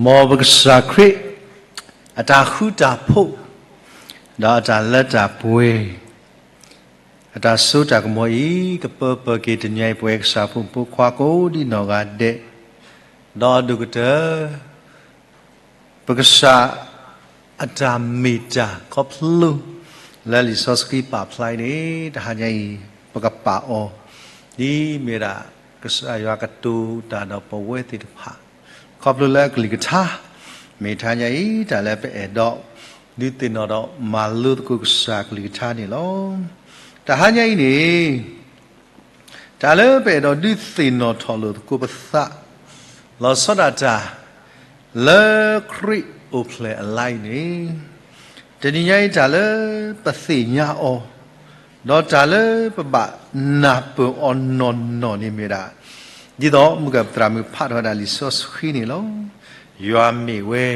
မ်ပကစၢ်ခရံာ် အတၢ်ဃူတၢ်ဖိး ဒီးအတၢ်လၢတၢ်ပှဲၤ အတၢ်စိတၢ်ကမီၤအံၤ ကပၢပၢက့ၤတနံၤအံၤ ပဝဲကစၢ်ဖိမုၣ်ဖိခွါကိးဒ်နီၢ်ဂၤဒဲး, ဒီးအဒိၣ်ကတၢၢ် ပကစၢ်အတၢ်မ့ၢ်တၢ် ခီဖျိလၢလံာ်စီဆှံပာ်ဖျါအံၤန့ၣ် တဟါညါအံၤ ပကပာ်အီၤ ဒ်မ့ၢ်ဒၣ် ကစၢ်ယွၤကတိၤတၢ်ဒီးပဝဲသ့ၣ်တဖၣ် ခီဖျိလၢအကလုၢ်ကထါ မ့ၢ်တဟါညါအံၤ တၢ်လၢပအဲၣ်ဒိး ဒုးသ့ၣ်နီၣ်ဒီးမၤလိသကိးကစၢ်အကလုၢ်ကထါန့ၣ်လီၤ. တဟါညါအံၤန့ၣ် တၢ်လၢပအဲၣ်ဒိးဒုးသ့ၣ်နီၣ်ထီၣ်လိာ်သကိးပသး လီၤဆီဒၣ်တၢ် လၢခရံာ်အိၣ်ဖျဲၣ်အလါအံၤန့ၣ် တနံၤညါအံၤတၢ်လၢပသ့ၣ်ညါအီၤ ဒီးတၢ်လၢပဘၣ်နၢ်ပၢၢ်အီၤနီၢ်နီၢ်န့ၣ်မ့ၢ်ဒၣ် ဒ်သိးမုၢ်ဂၢၢ်ပသရၣ်မုၣ်ဖးထီၣ်ဝဲဒၣ်လံာ်စီဆှံန့ၣ်လီၤ. ယွၤမ့ၢ်ဝဲ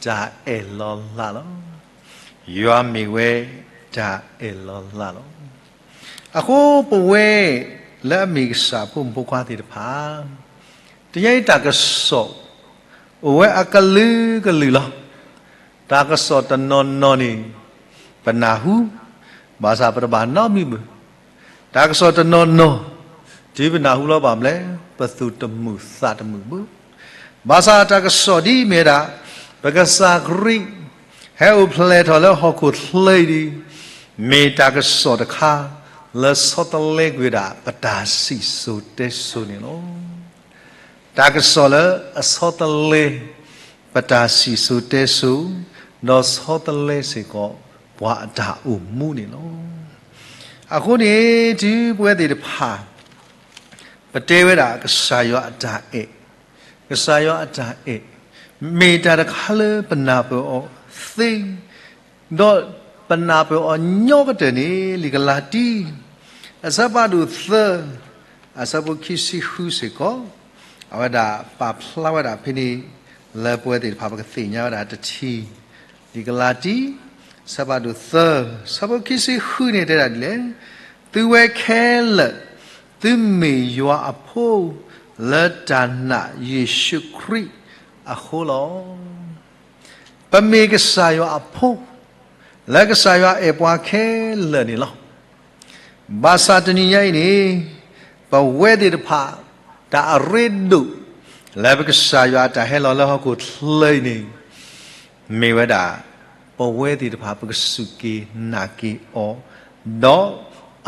တၢ်အဲၣ်လီၤလးလီၤ. ယွၤမ့ၢ်ဝဲတၢ်အဲၣ်လီၤလးလီၤ. အဃိပဝဲလၢအမ့ၢ်ကစၢ်ဖိမုၣ်ဖိခွါသ့ၣ်တဖၣ် တနံၤညါအံၤတၢ်ကစီၣ် အိၣ်ဝဲအကလုာ်ကလုာ်လီၤ. တၢ်ကစီၣ်တနီၤနီၤန့ၣ် ပနၢ်ဟူ, ဘၣ်ဆၣ်ပတဘၣ်နီတမံၤဘၣ်. တၢ်ကစီၣ်တနီၤနီၤ တုၤပနၢ်ဟူလီၤဘၣ်မလဲၣ် ပသူၣ်တမုာ်သးတမုာ်ဘၣ်. ဘၣ်ဆၣ်တၢ်ကစီၣ်ဒ်မ့ၢ်ဒၣ် ပကစၢ်ခရံာ် ဟဲအိၣ်ဖျဲၣ်ထီၣ်လၢဟီၣ်ခိၣ်ချၢအံၤန့ၣ် မ့ၢ်တၢ်ကစီၣ်တခါ လၢဆီတလဲကွံာ်ဝဲဒၣ်ပတၢ်စံၣ်စိၤတဲစိၤန့ၣ်လီၤ. တၢ်ကစီၣ်လၢအဆီတလဲ ပတၢ်စံၣ်စိၤတဲစိၤ, ဒီးဆီတလဲစ့ၢ်ကီး ပှၤအတၢ်အိၣ်မူန့ၣ်လီၤ. အဃိန့ၣ် တုၤပဝဲသ့ၣ်တဖၣ် ပတဲဝဲဒၣ်ကစၢ်ယွၤအတၢ်အဲၣ်, ကစၢ်ယွၤအတၢ်အဲၣ် မ့ၢ်တၢ်တခါလၢပနၢ်ပၢၢ်အီၤသ့, ဒီးပနၢ်ပၢၢ်အီၤညီကတၢၢ်န့ၣ် လံာ်ကလၤတံ အဆၢဖးဒိၣ်သၢ အဆၢဖိခံဆံဃုစ့ၢ်ကီး အဝဲဒၣ်ပာ်ဖျါဝဲဒၣ်ဖဲန့ၣ် လၢပဝဲသ့ၣ်တဖၣ်ပကသ့ၣ်ညါဝဲဒၣ်တထံၣ်, လံာ်ကလၤတံ အဆၢဖးဒိၣ်သၢ အဆၢဖိခံဆံဃုန့ၣ်တဲဒၣ်ဒ်လဲၣ်, သုဝဲခဲလၢာ် သုမ့ၢ်ယွၤအဖိ လၢတၢ်နာ်ယ့ၣ်ၡူးခရံာ်အဃိလီၤ. ပမ့ၢ်ကစၢ်ယွၤအဖိ လၢကစၢ်ယွၤအဲၣ်ပှၤခဲလၢာ်န့ၣ်လီၤ. ဘၣ်ဆၣ်တနံၤညါအံၤန့ၣ် ပဝဲသ့ၣ်တဖၣ် တၢ်အရ့ဒိၣ် လၢပကစၢ်ယွၤအတၢ်ဟဲလီၤလၢဟီၣ်ခိၣ်ချၢအံၤန့ၣ် မ့ၢ်ဝဲဒၣ် ပဝဲသ့ၣ်တဖၣ်ပကစူၢ်က့ၤနာ်က့ၤအီၤ, ဒီး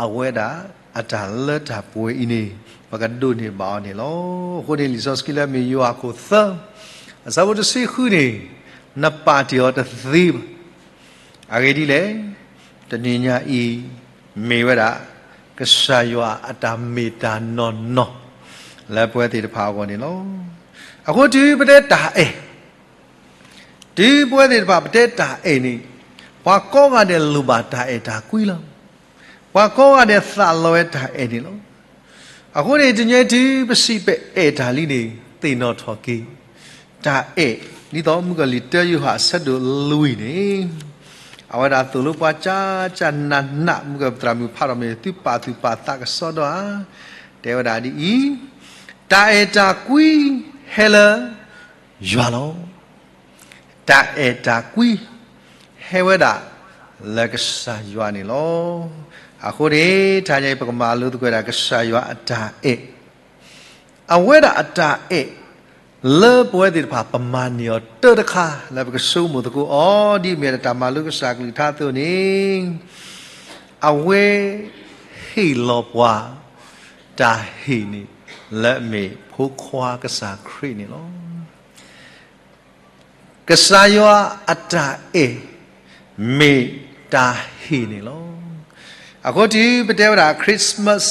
အဝဲဒၣ်အတၢ်လၢတၢ်ပှဲၤအံၤန့ၣ် ပကဒိးန့ၢ်ဘၣ်အီၤန့ၣ်လီၤ. အဃိန့ၣ်လံာ်စီဆှံလၢမ့ၢ်ယိၤဟၣ်ခိၣ်သၢ အဆၢဖိတဆံဃုန့ၣ် နပာ်တ့ၢ်အီၤတသ့ဘၣ်. အဂ့ၢ်ဒ်လဲၣ်, တနံၤညါအံၤ မ့ၢ်ဝဲဒၣ် ကစၢ်ယွၤအတၢ်မ့ၢ်တၢ်နီၢ်နီၢ် လၢပဝဲသ့ၣ်တဖၣ်အဂီၢ်န့ၣ်လီၤ. အဃိတုၤပတဲတၢ်အဲၣ် တုၤပဝဲသ့ၣ်တဖၣ်ပတဲတၢ်အဲၣ်န့ၣ် ပှၤကိးဂၤဒဲးလိၣ်ဘၣ်တၢ်အဲၣ်တၢ်ကွံလီၤ. ပှၤကိးဂၤဒဲးသးလီဝဲတၢ်အဲၣ်န့ၣ်လီၤ. အဃိန့ၣ် တနံၤညါအံၤတုၤပစံးပအဲၣ်တၢ်လံန့ၣ် သ့ၣ်နီၣ်ထီၣ်က့ၤ တၢ်အဲၣ် ဒ်သိးမုၢ်ကီၢ်လံာ်တၢယိၤဟၣ်အဆၢဒိၣ်လွံၢ်န့ၣ် အဝဲဒၣ်သိၣ်လိပှၤကၠၢ်ကၠၢ်နးနး မုၢ်ကီၢ်ပသရၣ်မုၣ်ဖးထီၣ်မ့ၢ်သုပာ်သူၣ်ပာ်သးကစီဒီဧါ တဲဝဲဒၣ်ဒ်အံၤ, တၢ်အဲၣ်တၢ်ကွံဟဲလၢယွၤလီၤ. တၢ်အဲၣ်တၢ်ကွံ ဟဲဝဲဒၣ်လၢကစၢ်ယွၤန့ၣ်လီၤ. အဃိန့ၣ် တဟါညါအံၤ ပကမၤလိသကိးဝဲဒၣ် ကစၢ်ယွၤအတၢ်အဲၣ်, အဝဲဒၣ်အတၢ်အဲၣ် လၢပဝဲသ့ၣ်တဖၣ် ပမၤန့ၢ်အီၤတၢ်တခါ လၢပကဆိကမိၣ်သကိးအီၤ ဒ်အမ့ၢ်တၢ်မၤလိကစၢ်ကလုၢ်ကထါအသိးန့ၣ် အဝဲဟ့ၣ်လီၤပှၤ တၢ်ဟ့ၣ်န့ၣ် လၢအမ့ၢ်ဖိခွါကစၢ်ခရံာ်န့ၣ်လီၤ. ကစၢ်ယွၤအတၢ်အဲၣ် မ့ၢ်တၢ်ဟ့ၣ်န့ၣ်လီၤ. အဃိတုၤပတဲဝဲဒၣ် Christmas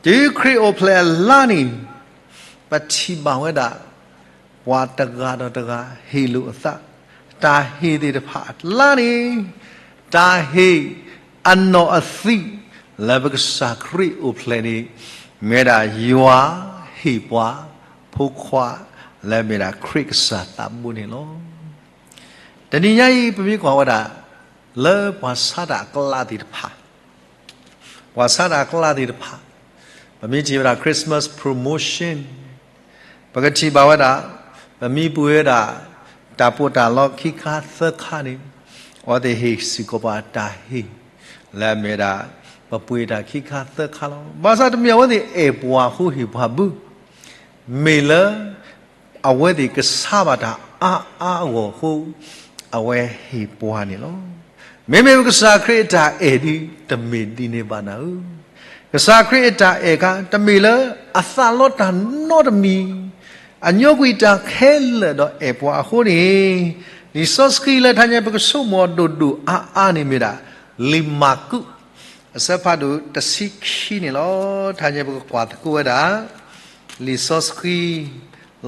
တုၤခရံာ်အိၣ်ဖျဲၣ်အလါန့ၣ် ပထံၣ်ဘၣ်ဝဲဒၣ် ပှၤတဂၤဒီးတဂၤဟ့ၣ်လိာ်အသး, တၢ်ဟ့ၣ်သ့ၣ်တဖၣ်အကျါန့ၣ် တၢ်ဟ့ၣ်အနီၢ်အသံး လၢပကစၢ်ခရံာ်အိၣ်ဖျဲၣ်န့ၣ် မ့ၢ်ဝဲဒၣ်ယွၤဟ့ၣ်ပှၤ ဖိခွါ လၢမ့ၢ်ဒၣ်ခရံာ်ကစၢ်သးဘိန့ၣ်လီၤ. တနံၤညါအံၤ ပမ့ၢ်ကွၢ်ဝဲဒၣ် လၢပှၤဆါတၢ်အကျါသ့ၣ်တဖၣ် ပှၤဆါတၢ်အကျါသ့ၣ်တဖၣ် ပမ့ၢ်ထံၣ်ဝဲဒၣ် Christmas promotion ပကထံၣ်ဘၣ်ဝဲဒၣ် ပမ့ၢ်ပှ့ၤဝဲဒၣ် တၢ်ပီးတၢ်လီခံခါသၢခါန့ၣ်, အဝဲသ့ၣ်ဟ့ၣ်စ့ၢ်ကီးပှၤတၢ်ဟ့ၣ် လၢအမ့ၢ်ဝဲဒၣ် ပပှ့ၤတၢ်ခံခါသၢခါလီၤ. ဘၣ်ဆၣ်တမ့ၢ်အဝဲသ့ၣ်အဲၣ်ပှၤအဃိဟ့ၣ်ပှၤဘၣ်, မ့ၢ်လၢ အဝဲသ့ၣ်ကဆါဘၣ်တၢ်အါအါအဂီၢ်အဃိ အဝဲဟ့ၣ်ပှၤန့ၣ်လီၤ. မ့မ့ၢ်ကစၢ်ခရံာ်အတၢ်အဲၣ်ဒုး တမ့ၢ်ဒ်န့ၣ်ဘၣ်နၤဧၢ. ကစၢ်ခရံာ်အတၢ်အဲၣ်ခါ တမ့ၢ်လၢအသးလီတၢ်နီတမံၤ, အညိကွံာ်တၢ်ခဲလၢာ်ဒီးအဲၣ်ပှၤအဃိန့ၣ်, လံာ်စီဆှံလၢတဟါညါပကဆိကမိၣ်ဒိၣ်ဒိၣ်အါအါန့ၣ်မ့ၢ်ဒၣ် လံာ်မၢ်ကူး အဆၢဖးဒိၣ်တဆံခံန့ၣ်လီၤ. တဟါညါပကကွၢ်သကိးဝဲဒၣ် လံာ်စီ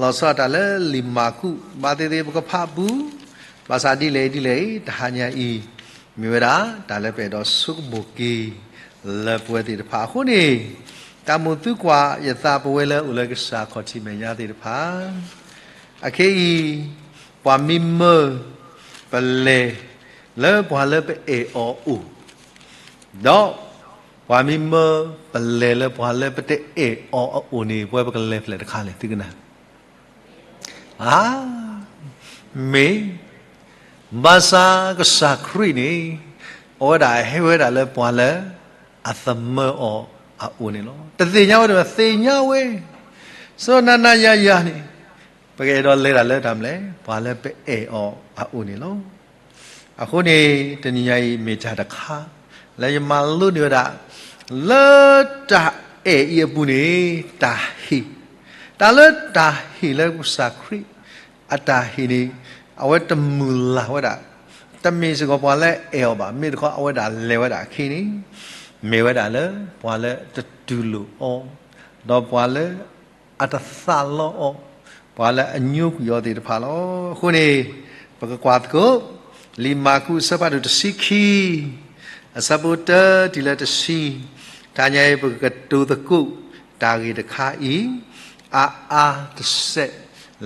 ဆှံ လီၤဆီဒၣ်တၢ်လၢလံာ်မၢ်ကူး ဘၣ်သ့ၣ်သ့ၣ်ပကဖးအပူၤ, ဘၣ်ဆၣ်ဒ်လဲၣ်ဒ်လဲၣ်အံၤ တဟါညါအံၤ မ့ၢ်ဝဲဒၣ် တၢ်လၢပအဲၣ်ဒိးဆိကမိၣ်က့ၤ လၢပဝဲသ့ၣ်တဖၣ်အဃိန့ၣ်, တၢ်မိၣ်သံကွၢ်ယသးပဝဲလၢအိၣ်လၢကစၢ်ခီၣ်ထံးမဲာ်ညါသ့ၣ်တဖၣ် အခဲအံၤ ပှၤမ့ၢ်မၢ ပလဲၤ လၢပှၤလၢပအဲၣ်အီၤအအိၣ်, ဒီး ပှၤမ့ၢ်မၢပလဲၤလၢပှၤလၢပတအဲၣ်အီၤအအိၣ်န့ၣ် ပဝဲပကလဲၤဖျဲၣ်တခါလဲၣ် သုကနၣ်, အၤ, မ့ၢ်, ဘၣ်ဆၣ်ကစၢ်ခရံာ်န့ၣ် အဝဲဒၣ်ဟဲဝဲဒၣ်လၢပှၤလၢအသမၢအီၤအအိၣ်န့ၣ်လီၤ. တသ့ၣ်ညါဝဲဒီးသ့ၣ်ညါဝဲ, စီၤနၤနၤယၤယၤန့ၣ် ပကအဲၣ်ဒိးလဲၤဒၣ်လၢတၢ်မနုၤလဲၣ် ပှၤလၢပအဲၣ်အီၤအအိၣ်န့ၣ်လီၤ. အဃိန့ၣ် တနံၤညါအံၤမ့ၢ်တၢ်တခါ လၢယမၤလိန့ၢ်ဝဲဒၣ် လၢတၢ်အဲၣ်အံၤအပူၤန့ၣ် တၢ်ဟ့ၣ်, တၢ်လၢတၢ်ဟ့ၣ်လၢကစၢ်ခရံာ် အတၢ်ဟ့ၣ်န့ၣ် အဝဲတမုာ်လၤဝဲဒၣ်, တမ့ၢ်စ့ၢ်ကီးပှၤလၢအအဲၣ်အီၤဘၣ်, မ့ၢ်တခီအဝဲဒၣ်လဲၤဝဲဒၣ်အခံန့ၣ် မ့ၢ်ဝဲဒၣ်လၢပှၤလၢတတူၢ်လိာ်အီၤ, ဒီးပှၤလၢ အတသးလီအီၤ, ပှၤလၢအညိကွံာ်အီၤသ့ၣ်တဖၣ်လီၤ. အဃိန့ၣ် ပကကွၢ်သကိး လံာ်မၢ်ကူးအဆၢဖးဒိၣ်တဆံခံ အဆၢဖိတၢတုၤလၢတဆံ, တဟါညါအံၤပကကတိၤသကိးတၢ်ဂ့ၢ်တခါအံၤ အါအါတစဲး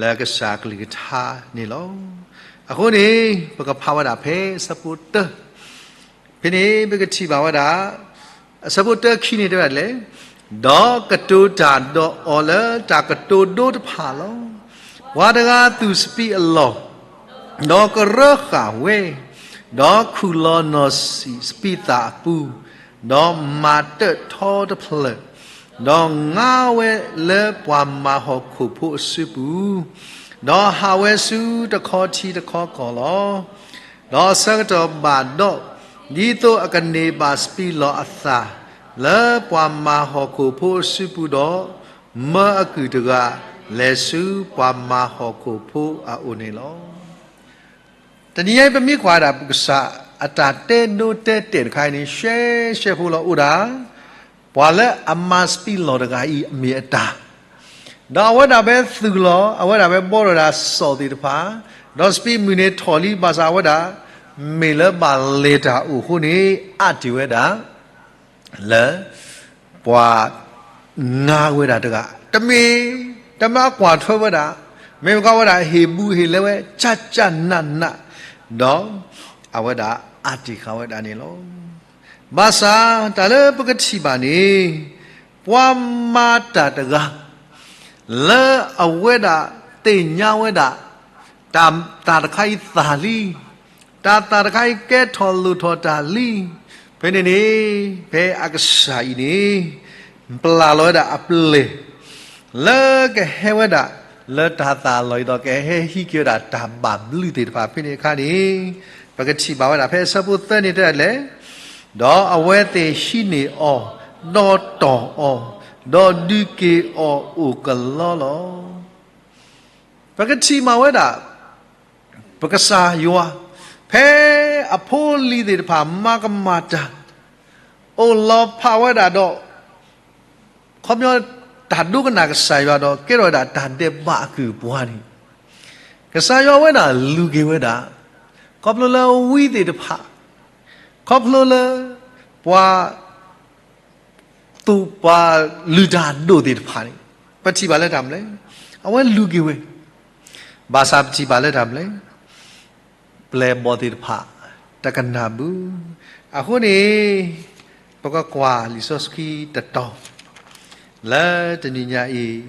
လၢကစၢ်ကလုၢ်ကထါန့ၣ်လီၤ. အဃိန့ၣ် ပကဖးဝဲဒၣ်ဖဲအဆၢဖိတၢ ဖဲန့ၣ် ပကထံၣ်ဘၣ်ဝဲဒၣ် အဆၢဖိတၢခံန့ၣ်တဲဝဲဒၣ်ဒ်လဲၣ်, ဒီးကတိၤတၢ်ဒီးအီၤလၢတၢ်ကတိၤဒိတဖၣ်လီၤ. ပှၤတဂၤသူၣ်စပံးအလီၢ်, ဒီးကရၢဃာ်ဝဲ, ဒီးခူၣ်လီၤနီၢ်ဆံးစပံးသၣ်အပူၤ, ဒီးမၤတၢၣ်ထီတဖျၢၣ်, ဒီးငါဝဲလၢပှၤမၤဟီၣ်ခိၣ်ဖိအစုပူၤ, ဒီးဟးဝဲဆူတခီထံတခီကီၢ်လီၤ. ဒီးအဆၢကတီၢ်ဘၣ်ဒီး, ဒ်သိးအကန့ၢ်ဘၣ်စပံးလီၢ်အသၣ် လၢပှၤမၤဟီၣ်ခိၣ်ဖိအစုပူၤဒီး, မၢအကုၢ်တဂၤ လဲၤဆူပှၤမၤဟီၣ်ခိၣ်ဖိအအိၣ်န့ၣ်လီၤ. တနံၤအံၤပမ့ၢ်ကွၢ်ဒၣ်ပကစၢ်အတၢ်တဲဒိတဲတဲာ်တခါအံၤန့ၣ် ရှဲရှဲဖိလီၤအိၣ်ဒၣ် ပှၤလၢအမၤစပံးလီၢ်တဂၤအံၤအမ့ၢ်အတၢ် ဒီးအဝဲဒၣ်ဖဲသူၣ်လီၤ အဝဲဒၣ်ဖဲဘှီထီၣ်ဒၣ်စီၣ်သ့ၣ်တဖၣ်, ဒီးစပံးမုၢ်န့ၣ်ထီၣ်လံ ဘၣ်ဆၣ်အဝဲဒၣ် မ့ၢ်လၢဘၣ်လဲၤတၢ်အိၣ်အဃိန့ၣ် အါတ့ၢ်ဝဲဒၣ် လၢ ပှၤ ငါဝဲဒၣ်တဂၤ တမ့ၢ် တမ့ၢ်အကွၢ်ထွဲဝဲဒၣ်, မ့ၢ်မ့ၢ်ကီဝဲဒၣ်ဟ့ၣ်ဘူးဟ့ၣ်လဲဝဲ ကၠၢ်ကၠၢ်နးနး, ဒီး အဝဲဒၣ်အါတ့ၢ်ဃာ်ဝဲဒၣ်န့ၣ်လီၤ. ဘၣ်ဆၣ်တၢ်လၢပကထံၣ်ဘၣ်န့ၣ် ပှၤမၤတၢ်တဂၤ လၢအဝဲဒၣ်သ့ၣ်ညါဝဲဒၣ် တၢ်သၣ်တခါအံၤသၣ်လံ, တၢ်သၣ်တခါအံၤကဲထီၣ်လိၣ်ထီၣ်တၢ်လံ, ဖဲန့ၣ်န့ၣ် ဖဲအကစၢ်အံၤန့ၣ် ပျၢ်လီၤဝဲဒၣ်အပျဲၢ် လၢကဟဲဝဲဒၣ် လၢတၢ်သၣ်လီၢ်အံၤဒီး ကဟဲဟံးက့ၤဝဲဒၣ်တၢ်ဘၣ်ဘျုးသ့ၣ်တဖၣ် ဖဲန့ၣ်အခါန့ၣ် ပကထံၣ်ဘၣ်ဝဲဒၣ်ဖဲအဆၢဖိသၢန့ၣ်တဲဒ်လဲၣ်, ဒီးအဝဲသ့ၣ်ဟံးန့ၢ်အီၤ, ဒီးတီၢ်အီၤ, ဒီးဒုးက့ၤအီၤအိၣ်ကလီလီၤ. ပကထံၣ်မးဝဲဒၣ် ပကစၢ်ယွၤ ဖဲအဖိအလံၤသ့ၣ်တဖၣ် မၤကမၣ်တၢ် အိၣ်လီၤဖးဝဲဒၣ်ဒီး ခီပညီ တၢ်ဒိကနၣ်ကစၢ်ယွၤဒီး ကဲထီၣ်ဝဲဒၣ်တၢ်ဒဲးဘးအကုၢ်အပှၤန့ၣ် ကစၢ်ယွၤဝဲဒၣ်လူၤက့ၤဝဲဒၣ် ခီဖျိလၢဝံသ့ၣ်တဖၣ် ခီဖျိလၢ ပှၤ သူၣ်ပှၤလုၢ်တၢ်ဒိၣ်သ့ၣ်တဖၣ်န့ၣ် ပထံၣ်ဘၣ်လၢတၢ်မနုၤလဲၣ်, အဝဲလူၤက့ၤဝဲ, ဘၣ်ဆၣ်ပထံၣ်ဘၣ်လၢတၢ်မနုၤလဲၣ်, ပျဲၢ်ဘီၣ်သ့ၣ်တဖၣ် တကနၣ်ဘၣ်. အဃိန့ၣ် ပကကွၢ်လံာ်စီဆှံတတီၤ လၢတနံၤညါအံၤ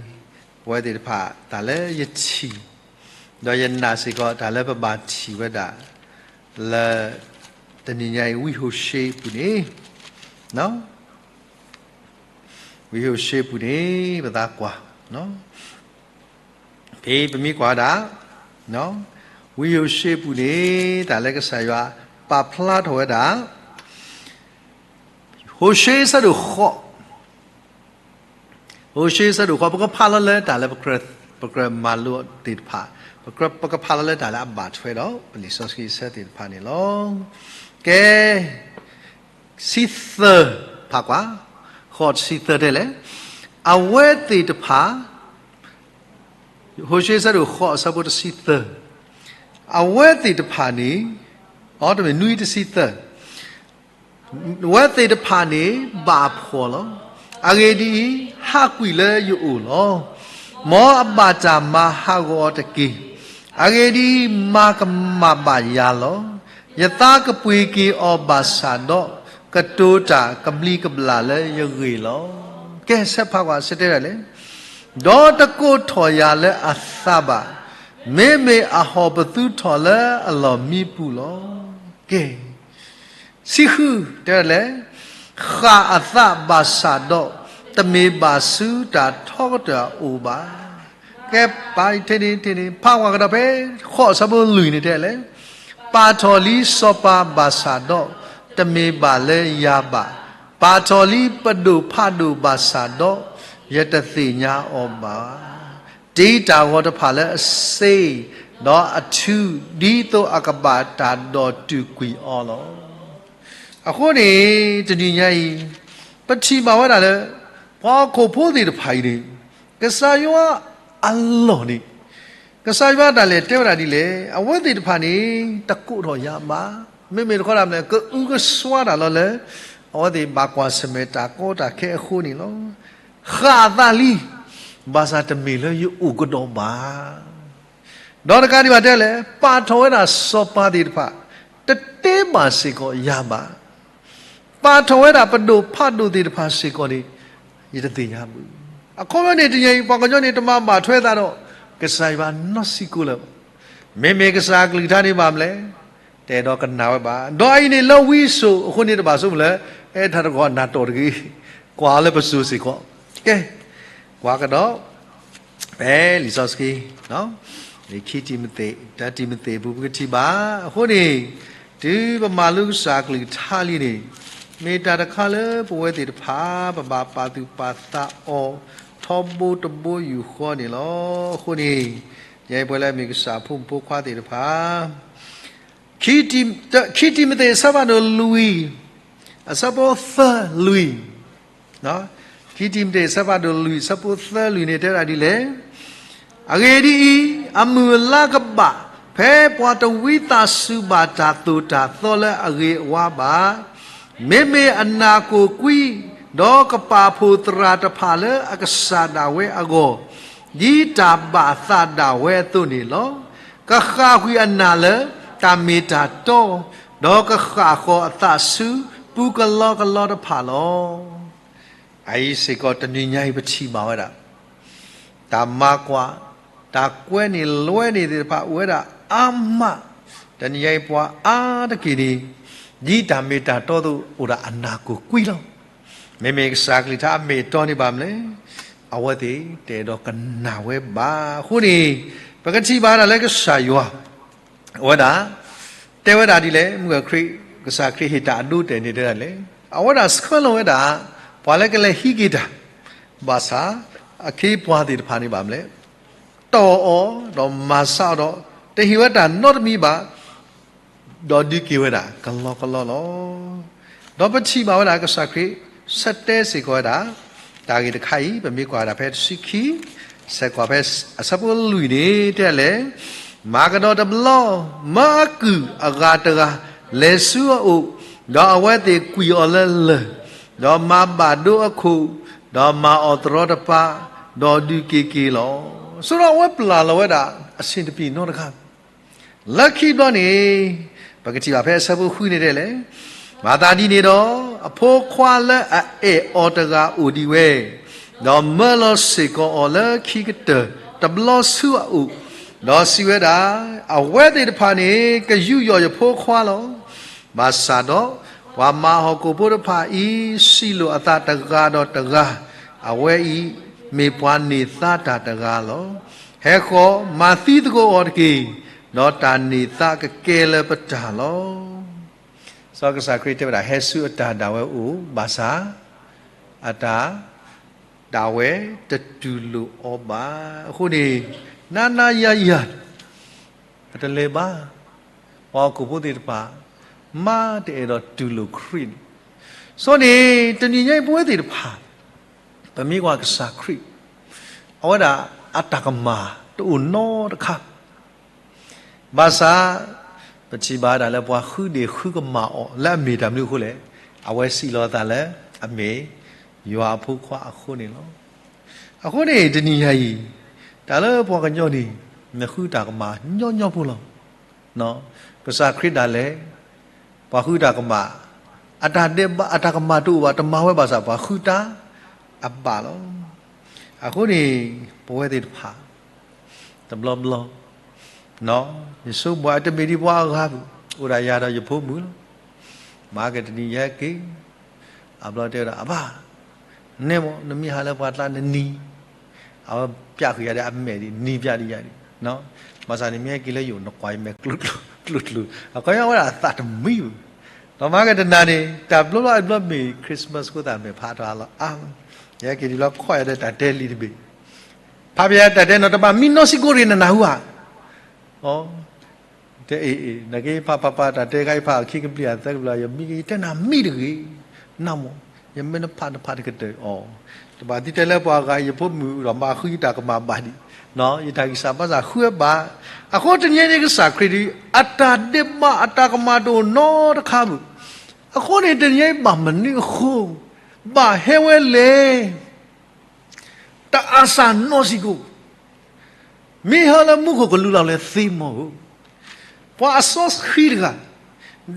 ပဝဲသ့ၣ်တဖၣ် တၢ်လၢယထံၣ် ဒီးယနာ်စ့ၢ်ကီးတၢ်လၢပဘၣ်ထံၣ်ဝဲဒၣ် လၢ တနံၤညါအံၤ ဝံဟိၤၡ့အပူၤန့ၣ်, ဝံဟိၤၡ့အပူၤန့ၣ် ပသးကွၢ်, ဖဲပမ့ၢ်ကွၢ်ဝဲဒၣ် ဝံဟိၤၡ့အပူၤန့ၣ် တၢ်လၢကစၢ်ယွၤပာ်ဖျါထီၣ်ဝဲဒၣ် ဟိၤၡ့အဆၢဒိၣ်ဃိး, ဟိၤၡ့အဆၢဒိၣ်ဃိး ပကဖးလီၤလၢတၢ်လၢ ပကြၢးမၤလိသ့ၣ်တဖၣ်, ပကဖးလီၤလၢတၢ်လၢအဘၣ်ထွဲဒီး ပလံာ်စီဆှံအဆၢသ့ၣ်တဖၣ်န့ၣ်လီၤ. ကဲ တဆံသၢ, ဖးကွၢ်, ဃိးတဆံသၢတဲလဲၣ်, အဝဲသ့ၣ်တဖၣ်, ဟိၤၡ့အဆၢဒိၣ်ဃိးအဆၢဖိတဆံသၢ, အဝဲသ့ၣ်တဖၣ်န့ၣ်, အတမ့ၢ် နွံတဆံသၢ အဝဲသ့ၣ်တဖၣ်န့ၣ် ဘၣ်အဖှီၣ်လီၤ. အဂ့ၢ်ဒ်အံၤ, ဟးကွံာ်လၢယအိၣ်လီၤ. မ်အဘၣ်တၢ်မၤဟးဂီၤအီၤတက့ၢ်. အဂ့ၢ်ဒ်အံၤ, မၤကမၣ်ဘၣ်ယၤလီၤ. ယသးကပှ့ၤက့ၤအီၤဘၣ်ဆၣ်ဒီး, ကတိၤတၢ်ကဘျံးကဘျၣ်လၢယဂ့ၢ်လီၤ. ကဲ ဆဲးဖးကွၢ် ဆဲးတဲဒၣ်လဲၣ်, ဒီးတကိးထီၣ်ယၤလၢအသးဘၣ်. မ့မ့ၢ်အဟီၣ်ပသူထီၣ်လၢအလီၢ်မံပူၤလီၤ. ကဲ တဆံဃု တဲဒၣ်လဲၣ်, ဃၣ်အသးဘၣ်ဆၣ်ဒီး, တမ့ၢ်ဘၣ်ဆူတၢ်ထီကတၢၢ်အအိၣ်ဘၣ်. ကဲ ပာ်ထဲန့ၣ်ထဲန့ၣ် ဖးကွၢ်ကဒီးဖဲ ဃိးအဆၢဖိလွံၢ်န့ၣ်တဲလဲၣ်, ပာ်ထီၣ်လံစီၤပၤဘၣ်ဆၣ်ဒီး, တမ့ၢ်ဘၣ်လၢယၤဘၣ်. ပာ်ထီၣ်လံပဒိၣ်ဖးဒိၣ်ဘၣ်ဆၣ်ဒီး, ယတသ့ၣ်ညါအီၤဘၣ်. တ့တၢ်ဂီၤတဖၣ်လၢအစ့, ဒီးအထူ, ဒ်သိးအကဘၣ်တၢ်ဒီးတုာ်ကွံာ်အီၤလီၤ. အဃိန့ၣ် တနံၤညါအံၤ ပထံၣ်ဘၣ်ဝဲဒၣ်လၢ ပှၤဟီၣ်ခိၣ်ဖိသ့ၣ်တဖၣ်အံၤန့ၣ် ကစၢ်ယွၤအလီၢ်န့ၣ် ကစၢ်ယွၤတၢ်လဲၤတဲဝဲဒၣ်ဒ်လဲၣ်, အဝဲသ့ၣ်တဖၣ်န့ၣ် တကိးထီၣ်ယၤဘၣ်. မ့မ့ၢ်တခီဒၣ်မနုၤလဲၣ်, ကအုကစွါတၢ်လီၤလၢ အဝဲသ့ၣ်ဘၣ်ကွၢ်ဆၢၣ်မဲာ်တၢ်ကီတၢ်ခဲအဃိန့ၣ်လီၤ. ဃၣ်အသးလံ, ဘၣ်ဆၣ်တမ့ၢ်လၢယအိၣ်ကဒီးဘၣ်. ဒီးတကးဒံးဘၣ်တဲလဲၣ်, ပာ်ထီၣ်ဝဲဒၣ်စီၤပၤသ့ၣ်တဖၣ်, တတဲဘၣ်စ့ၢ်ကီးယၤဘၣ်. ပာ်ထီၣ်ဝဲဒၣ်ပဒိၣ်ဖးဒိၣ်သ့ၣ်တဖၣ်စ့ၢ်ကီးန့ၣ်, ယတသ့ၣ်ညါဘၣ်. အခီပညီန့ၣ် တနံၤအံၤ ပှၤကညီန့ၣ် တမၤဘၣ်ထွဲသးဒီး ကစၢ်ယွၤနီတစဲးဖိလၢၤဘၣ်. မ့မ့ၢ်ကစၢ်အကလုၢ်ကထါန့ၣ်ဘၣ်မနုၤလဲၣ်, တအဲၣ်ဒိးကနၣ်ဝဲဘၣ်. ဒီးအအံၤန့ၣ်လၢဝံစိာ်အဃိန့ၣ် တဘၣ်ဆိကမိၣ်လၢ အဲၣ်တၢ်တဂီၤနၢ်တီၢ်တဂ့ၤ, ကွၢ်လၢပစိၤစ့ၢ်ကီး. ကဲ, ကွၢ်ကဒီး ဖဲလံာ်စီဆှံ, လံာ်ခံတံၤမသ့း, တၢတံၤမသ့းအပူၤ ပကထံၣ်ဘၣ်. အဃိန့ၣ် တုၤပမၤလိကစၢ်အကလုၢ်ကထါလံန့ၣ်, မ့ၢ်တၢ်တခါလၢပဝဲသ့ၣ်တဖၣ် ပဘၣ်ပာ်သူၣ်ပာ်သးအီၤ ထီဘိတဘိယူၢ်ဃီန့ၣ်လီၤ. အဃိန့ၣ် ယဲပဝဲလၢအမ့ၢ်ကစၢ်အဖိမုၣ်ဖိခွါသ့ၣ်တဖၣ် ခံတံၤမသ့းအဆၢဖးဒိၣ်လွံၢ်, အဆၢဖိသၢလွံၢ်, ခံတံၤမသ့းအဆၢဖးဒိၣ်လွံၢ် အဆၢဖိသၢလွံၢ်န့ၣ် တဲဝဲဒၣ်ဒ်လဲၣ်, အဂ့ၢ်ဒ်အံၤ, အမုၢ်အလါကဘၣ်, ဖဲပှၤတဝံသးစူၤဘၣ်တၢ်သိၣ်တၢ်သီလၢအဂ့ၤအဝါဘၣ်. မ့မ့ၢ်အနၢ်ကိၣ်ကွံ, ဒီးကပာ်ဖှိၣ်သရၣ်တဖၣ်လၢအကစၢ်ဒၣ်ဝဲအဂီၢ်, ဒ်တၢ်ဘၣ်သးဒၣ်ဝဲအသိးန့ၣ်လီၤ. ကဃၣ်ကွံာ်အနၢ်လၢတၢ်မ့ၢ်တၢ်တီ, ဒီးကဃၣ်ဃီၤအသးဆူပူကလီကလီတဖၣ်လီၤ. အအံၤစ့ၢ်ကီးတနံၤညါအံၤပထံၣ်ဘၣ်ဝဲဒၣ် တၢ်မၤကွၢ်, တၢ်ကွဲန့ၢ်လွဲန့ၢ်သ့ၣ်တဖၣ်အိၣ်ဝဲဒၣ်အါမး, တနံၤညါအံၤပှၤအါတက့ၢ်န့ၣ်, ဒ်တၢ်မ့ၢ်တၢ်တီအသိးအိၣ်ဒၣ်အနၢ်ကိၣ်ကွံလီၤ. မ့မ့ၢ်ကစၢ်အကလုၢ်ကထါအမ့ၢ်အတီန့ၣ်ဘၣ်မနုၤလဲၣ်, အဝဲသ့ၣ်တအဲၣ်ဒိးကနၣ်ဝဲဘၣ်. အဃိန့ၣ် ပကထံၣ်ဘၣ်ဒၣ်လၢကစၢ်ယွၤ အဝဲဒၣ် တဲဝဲဒၣ်ဒ်လဲၣ်, မုၢ်ဂီၤခရံာ် ကစၢ်ခရံာ်ဟ့ၣ်တၢ်အဒိအတဲာ်န့ၣ်တဲဒၣ်လဲၣ်, အဝဲဒၣ်ဆှၢလီၤဝဲဒၣ် ပှၤလၢကလဲၤဟံးက့ၤတၢ်, ဘၣ်ဆၣ် အခ့အပှၤသ့ၣ်တဖၣ်န့ၣ်ဘၣ်မနုၤလဲၣ်, တီၢ်အီၤ ဒီးမၤဆါအီၤဒီး တဟ့ၣ်ဝဲတၢ်နီတမံၤဘၣ်, ဒီးဒုးက့ၤဝဲဒၣ်ကလီကလီလီၤ. ဒီးပထံၣ်ဘၣ်ဝဲဒၣ်ကစၢ်ခရံာ် ဆၢတဲစ့ၢ်ကီးဝဲဒၣ် တၢ်ဂ့ၢ်တခါအံၤ ပမ့ၢ်ကွၢ်ဝဲဒၣ်ဖဲတဆံခံ, ဆဲးကွၢ်ဖဲအဆၢဖိလွံၢ်န့ၣ် တဲလဲၣ်, မၤကဒီးတဘျီ, မၢအကုၢ်အဂၤတဂၤ လဲၤဆူအအိၣ်, ဒီးအဝဲသ့ၣ်ကွံာ်အီၤလၢလၢၢ်, ဒီးမၤဘၣ်ဒိအခိၣ်, ဒီးမၤအီၣ်သရီတပါ, ဒီးဒုးက့ၤက့ၤလီၤ. ဆိဒီးအဝဲပျၢ်လီၤဝဲဒၣ် အဆ့ၣ်တပံၤနီတဂၤ လၢခံဘျီန့ၣ်, ပကထံၣ်ဘၣ်ဖဲအဆၢဖိဃုန့ၣ်တဲလဲၣ်, မၤသးဒ်န့ၣ်ဒီး, အဖိခွါလၢအအဲၣ်အီၤတဂၤအိၣ်ဒံးဝဲ, ဒီးမၢလီၤစ့ၢ်ကီးအီၤလၢခံကတၢၢ်တဘျီဆူအအိၣ်, ဒီးစံးဝဲဒၣ်, အဝဲသ့ၣ်တဖၣ်န့ၣ် ကယူးယီၣ်ယဖိခွါလီၤ. ဘၣ်ဆၣ်ဒီး ပှၤမၤဟီၣ်ခိၣ်ဖိတဖၣ်အံၤ စံးလိာ်အသးတဂၤဒီးတဂၤ, အဝဲအံၤ မ့ၢ်ပှၤန့ၢ်သါတၢ်တဂၤလီၤ. ဟဲဃီၤ မၤသံသကိးအီၤတက့ၢ်, ဒီးတၢ်န့ၢ်သါကကဲလၢပတၢ်လီၤ. စီၤကစၢ်ခရံာ်တဲဝဲဒၣ် ဟဲဆူအတၢ်ဒၣ်ဝဲအိၣ်, ဘၣ်ဆၣ် အတၢ်ဒၣ်ဝဲတတူၢ်လိာ်အီၤဘၣ်. အဃိန့ၣ် နၤနၤယၤယၤ အတလဲၤဘၣ်. ပှၤဟီၣ်ခိၣ်ဖိသ့ၣ်တဖၣ် မၤတအဲၣ်ဒိးတူၢ်လိာ်ခရံာ်န့ၣ်, စီၤန့ၣ် တနံၤညါအံၤ ပဝဲသ့ၣ်တဖၣ် ပမ့ၢ်ကွၢ်ကစၢ်ခရံာ်, အဝဲဒၣ်အတၢ်ကမၣ်တအိၣ်နီတခါ ဘၣ်ဆၣ် ပထံၣ်ဘၣ်ဒၣ်လၢပှၤဃုဒ့ၣ်ဃုကမၣ်အီၤ လၢအမ့ၢ်တၢ်မနုၤအဃိလဲၣ်, အဝဲစံးလီၤအသးလၢ အမ့ၢ်ယွၤအဖိခွါအဃိန့ၣ်လီၤ. အဃိန့ၣ် တနံၤညါအံၤ တၢ်လၢပှၤကညီန့ၣ် နဃုတၢ်ကမၣ်ညီညီဖိလီၤ. ကစၢ်ခရံာ်ဒၣ်လဲာ် ပှၤဃုတၢ်ကမၣ်, အတၢ်ဒဲးဘး အတၢ်ကမၣ်တအိၣ်ဘၣ်, တမၤဝဲဘၣ်ဆၣ် ပှၤဃုတၢ်အဘၣ်လီၤ. အဃိန့ၣ် ပဝဲသ့ၣ်တဖၣ် တဘျီဘျီ ယဆိကမိၣ် အတမ့ၢ်ဒ်ပှၤအဂၤပူၤ, အိၣ်ဒၣ်ယၤဒီးယဖိမုၣ်လီၤ. မၤက့ၤတနံၤယဲက့ၤ, အဘျီတဲဝဲဒၣ် အဘၣ်, နဲမ့ၢ် နမ့ၢ်ဟးလၢပှၤကျါနနံၤ, အဝဲပျးဃုာ်ယၤဒီးအမဲာ်ဒ် နံၤပျးဒ်ယၤဒ်, ဘၣ်ဆၣ်န့ၣ် မ့ၢ်ဟဲက့ၤလၢယအိၣ် နကွၢ်ယမဲာ်ကျိၤကျိၤ, အခီပညီဝဲဒၣ်အသးတမံဘၣ်. ဒီးမၤက့ၤတနၤန့ၣ် တၢ်ဘျီဘျီအဘျီမ့ၢ် Christmas ဃိသတး မဲာ်ဖးထီၣ်အါလီၤအါ, ယဟဲက့ၤဒ်လီၤခီၣ်ယၤဒီးတၢ်တဲလံာ်တဘ့ၣ်, ဖးဖဲယၤတၢ်တဲနီၤ တဘၣ်မံနီစံကိၣ်ရ့ၣ် နနၢ်ဟူဧါ. တဲအ့ၣ်အ့ၣ် နက့ၤဖးဖးဖး တၢ်တဲဂၤအံၤဖးအခံကဘျံးအသၢကဘျံး ယမံက့ၤ ယတဲနၤမံတဂ့ၤ, နၢ်မ့ၢ် ယမ့ၢ်နဖးနဖးတကတၢၢ်အီၤ, တဘၣ်သံတဲလၢပှၤဂၤအံၤ ယဖိမုၣ်ဒီးမၤဃုယတၢ်ကမၣ်ဘၣ်ဒံး, ယတၢ်ဂံၢ်စၢ်ဘါစၢ်ဃုဝဲဘၣ်. အဃိတနံၤအံၤန့ၣ် ကစၢ်ခရံာ်ဒ် အတၢ်ဒဲးဘးအတၢ်ကမၣ်တအိၣ်နီတခါဘၣ်. အဃိန့ၣ် တနံၤအံၤဘၣ်မနုၤအဃိ ဘၣ်ဟဲဝဲလဲၣ်. တအၢၣ်စၢ်နီၢ်စံးကိၣ်, မ့ၢ်ဟဲလၢမူခိၣ်ကလူလီၤလဲၣ်သ့မီၤဧၢ, ပှၤအစီဆှံတဂၤ,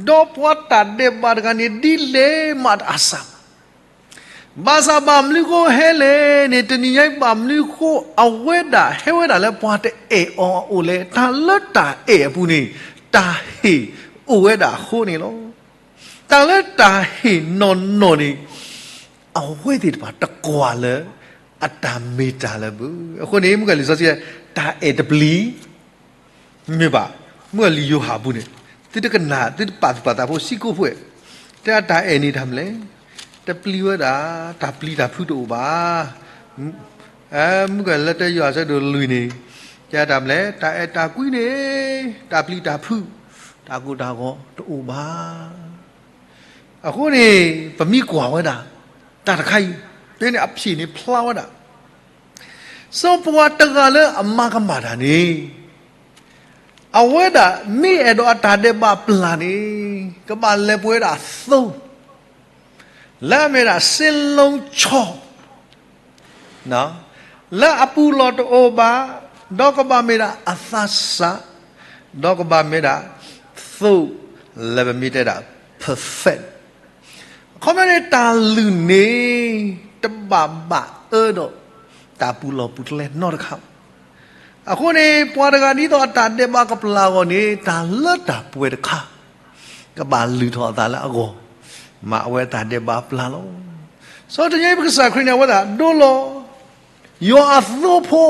ဒီးပှၤတၢ်ဒဲးဘးတဂၤန့ၣ် ဒ်လဲၣ်မးတအၢၣ်စၢ်ဘၣ်. ဘၣ်ဆၣ်ဘၣ်မနုၤဃိဟဲလဲၣ်န့ၣ် တနံၤညါအံၤဘၣ်မနုၤဃိ အဝဲဒၣ်ဟဲဝဲဒၣ်လၢပှၤတအဲၣ်အီၤအအိၣ်လဲၣ်, တၢ်လၢတၢ်အဲၣ်အပူၤန့ၣ် တၢ်ဟ့ၣ်အိၣ်ဝဲဒၣ်အဃိန့ၣ်လီၤ. တၢ်လၢတၢ်ဟ့ၣ်နီၢ်နီၢ်န့ၣ် အဝဲသ့ၣ်တဖၣ်တကွၢ်လၢ အတၢ်မ့ၢ်တၢ်လၢၤဘၣ်. အဃိန့ၣ် မုၢ်ဂၤလံာ်စီဆှံ တၢ်အဲၣ်တပျံၤ မ့ၢ်ဘၣ်, မုၢ်ဂၤလံာ်ယိၤဟၣ်အပူၤန့ၣ် သုတကနၣ် သုတပာ်သူၣ်ပာ်သးဖိစံးကိၣ်ဖှဲး, တဲအတၢ်အဲၣ်န့ၣ်တၢ်မနုၤလဲၣ်, တပျံၤဝဲဒၣ်, တၢ်ပျံၤတၢ်ဖုးတအိၣ်ဘၣ်. မုၢ်ဂၤလၢတၢယိၤဟၣ်ဆၢဒိၣ်လွံၢ်န့ၣ် တဲအတၢ်မနုၤလဲၣ်, တၢ်အဲၣ်တၢ်ကွံန့ၣ် တၢ်ပျံၤတၢ်ဖုး တၢ်ကိၢ်တၢ်ဂီၤတအိၣ်ဘၣ်. အဃိန့ၣ် ပမ့ၢ်ကွၢ်ဝဲဒၣ် တၢ်တခါအံၤ ဖဲန့ၣ်အဖျၢၣ်န့ၣ်ဖျါဝဲဒၣ် စီၤပှၤတဂၤလၢအမၤကမၣ်တၢ်န့ၣ် အဝဲဒၣ်မ့ၢ်အဲၣ်ဒိးအတၢ်ဒဲးဘးပျၢ်န့ၣ် ကဘၣ်လဲၤပှ့ၤဝဲဒၣ်သိ လၢအမ့ၢ်ဒၣ်စ့လိဆီ လၢအပူၤလီၢ်တအိၣ်ဘၣ်, ဒီးကဘၣ်မ့ၢ်ဒၣ်အသးစၢ်, ဒီးကဘၣ်မ့ၢ်ဒၣ်သိ လၢပမ့ၢ်တဲဒၣ် perfect အခီပညီန့ၣ် တၢ်လုၢ်န့ၣ် တဘၣ်ဘၣ်အၢဒီး တၢ်ပူၤလီၢ်ပူၤကျဲနီတခါဘၣ်. အဃိန့ၣ် ပှၤတဂၤဒ်သိးအတၢ်ဒဲးဘးကပျၢ်အဂီၢ်န့ၣ် တၢ်လၢတၢ်ပှဲၤတခါ ကဘၣ်လုၢ်ထီၣ်အသးလၢအဂီၢ်, မၤအဝဲတၢ်ဒဲးဘးပျၢ်လီၤ. စီၤတနံၤအံၤပကစၢ်ခရံာ်န့ၣ် အဝဲဒၣ်ဒိလီၤ ယွၤအသိဖိ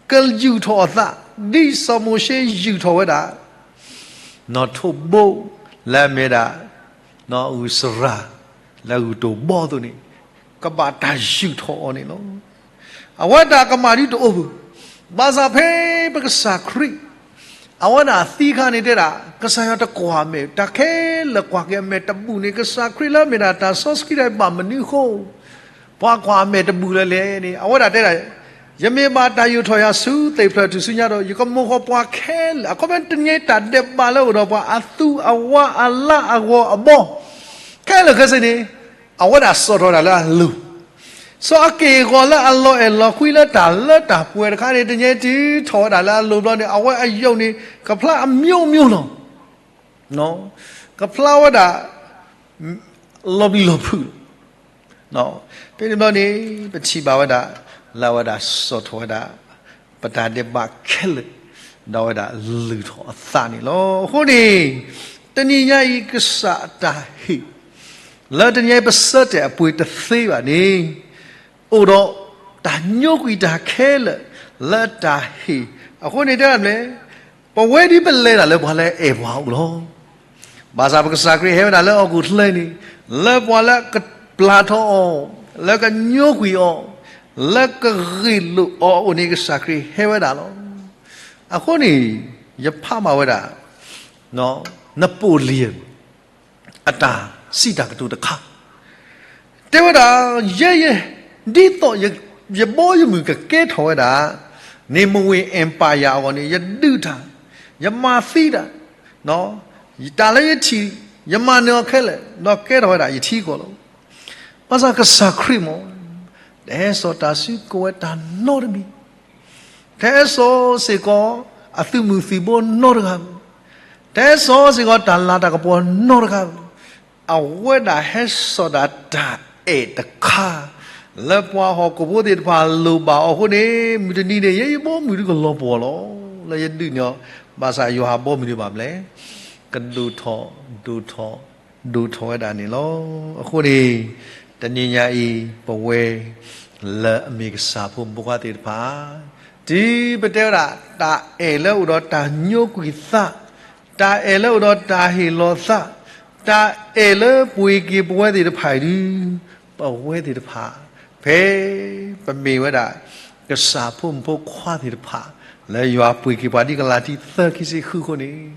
ကယူာ်ထီၣ်အသး ဒ်စီၤမိၤၡ့ယူာ်ထီၣ်ဝဲဒၣ် နီၣ်ထိးဘိ လၢအမ့ၢ်ဒၣ် နီၣ်ဂုၢ်စရၢ် လၢဂုၢ်တိၢ်ဘီအသိးန့ၣ် ကဘၣ်တၢ်ယူာ်ထီၣ်အီၤန့ၣ်လီၤ. အဝဲတၢ်ကမၣ်ဒ်တအိၣ်ဘၣ်. ဘၣ်ဆၣ်ဖဲပကစၢ်ခရံာ် အဝဲဒၣ်သံအခါန့ၣ်တဲဒၣ် ကစၢ်ယွၤတကွၢ်မဲာ် တၢ်ခဲလၢာ်ကွၢ်က့ၤအမဲာ်တဘူၣ်န့ၣ် ကစၢ်ခရံာ်လၢအမ့ၢ်ဒၣ်တၢ်စီဆှံဒၣ်ဘၣ်မနုၤအဃိ ပှၤကွၢ်အမဲာ်တဘူၣ်လၢၤလဲၣ်န့ၣ် အဝဲဒၣ်တဲဒၣ် ယမ့ၢ်ဘၣ်တၢ်ယူာ်ထီၣ်ယၤဆူသ့ၣ်ဖျၢၣ်ထူၣ်စုညါဒီး ယကမၢဃီၤပှၤခဲလၢာ် အခီပညီတနံၤအံၤတၢ်ဒဲးဘးလၢအအိၣ်ဒီးပှၤအသူအဝါအလါအဂီၤအဘီ ခဲလၢာ်ခဲဆ့န့ၣ် အဝဲဒၣ်စိာ်ထီၣ်ဝဲဒၣ်လၢအလိၤ စီၤအက့ၢ်အဂီၤလၢအလီၤအဲၣ်လီၤကွံလၢတၢ်လၢတၢ်ပှဲၤတခါန့ၣ် တနံၤအံၤတုၤထီၣ်ဝဲဒၣ်လၢအလိၤဘျီန့ၣ် အဝဲအယုၢ်န့ၣ် ကဖျါအမျိုးမျိုးလီၤ. ကဖျါဝဲဒၣ် လီၤဘံၣ်လီၤဖုးလီၤ. ဖဲန့ၣ်ဘျီန့ၣ် ပထံၣ်ဘၣ်ဝဲဒၣ် လၢအဝဲဒၣ်စိာ်ထီၣ်ဝဲဒၣ် ပတၢ်ဒဲးဘးခဲလၢာ် ဒီးဝဲဒၣ်လုၢ်ထီၣ်အသးန့ၣ်လီၤ. အဃိန့ၣ် တနံၤညါအံၤ ကစၢ်အတၢ်ဟ့ၣ် လၢတနံၤညါအံၤ ပဆၢတဲာ်အပှ့ၤတသ့ဘၣ်န့ၣ် အိၣ်ဒီးတၢ်ညိကွံာ်တၢ်ခဲလၢာ် လၢတၢ်ဟ့ၣ်အဃိန့ၣ် တဲဒၣ်မ့ၢ် ပဝဲဒ်ပလဲၤတၢ်လၢပှၤလၢအအဲၣ်ပှၤအအိၣ်လီၤ. ဘၣ်ဆၣ်ပကစၢ်ခရံာ်ဟဲဝဲဒၣ်လၢဟီၣ်ခိၣ်ချၢန့ၣ် လၢပှၤလၢကပျၢ်ထီၣ်အီၤ, လၢကညိကွံာ်အီၤ, လၢကဂ့ၢ်လိာ်အီၤအအိၣ်န့ၣ် ကစၢ်ခရံာ်ဟဲဝဲဒၣ်လီၤ. အဃိန့ၣ် ယဖးမၤဝဲဒၣ် Napoleon အတၢ်စံးတၢ်ကတိၤတခါ တဲဝဲဒၣ် ယဲယဲ ဒ်သိးယဘီယမုၢ်ကကဲထီၣ်ဝဲဒၣ် န့ၣ် မဝ့ၢ် empire အဂီၢ်န့ၣ် ယဒုးတၢ်, ယမၤသံတၢ်, တၢ်လၢယထံၣ် ယမၤနၢၤအီၤခဲလၢာ် ဒီးကဲထီၣ်ဝဲဒၣ်ယထံကီၢ်လီၤ. ဘၣ်ဆၣ်ကစၢ်ခရံာ်မ့ၢ် တဟဲစိာ်တၢ်စုကဝဲၤတၢ်နီတမံၤ, တဟဲစိာ်စ့ၢ်ကီး အသုးမုၢ်သံၣ်ဘိနီတဂၤ, တဟဲစိာ်စ့ၢ်ကီး တၢ်လၤတၢ်ကပီၤနီတဂၤ, အဝဲဒၣ်ဟဲစိာ်ဒၣ်တၢ်အဲၣ်တခါ လၢပှၤဟီၣ်ခိၣ်ဖိသ့ၣ်တဖၣ်လိၣ်ဘၣ်အီၤအဃိန့ၣ် မုၢ်တနံၤန့ၣ် ယဲယဘီမုၢ်ဒုးကလီၤပှီၢ်လီၤ. လၢယဒုးန့ၢ်အီၤ ဘၣ်ဆၣ်ယွၤဟးဘီမုၢ်ဒုးဘၣ်မလဲၣ်, ကဒိၣ်ထီၣ် ဒိၣ်ထီၣ် ဒိၣ်ထီၣ်ဝဲဒၣ်န့ၣ်လီၤ. အဃိန့ၣ် တနံၤညါအံၤ ပဝဲ လၢအမ့ၢ်ကစၢ်ဖိမုၣ်ဖိခွါသ့ၣ်တဖၣ် တုၤပတဲဝဲဒၣ် တၢ်အဲၣ်လၢအိၣ်ဒီးတၢ်ညိကွံာ်သး, တၢ်အဲၣ်လၢအိၣ်ဒီးတၢ်ဟ့ၣ်လီၤသး, တၢ်အဲၣ်လၢပှ့ၤက့ၤပဝဲသ့ၣ်တဖၣ်အံၤဒုး ပဝဲသ့ၣ်တဖၣ် ဖဲပမ့ၢ်ဝဲဒၣ် ကစၢ်ဖိမုၣ်ဖိခွါသ့ၣ်တဖၣ် လၢယွၤပှ့ၤက့ၤပှၤဒ်ကလၤတံ သၢ ခံဆံဃုအဃိန့ၣ်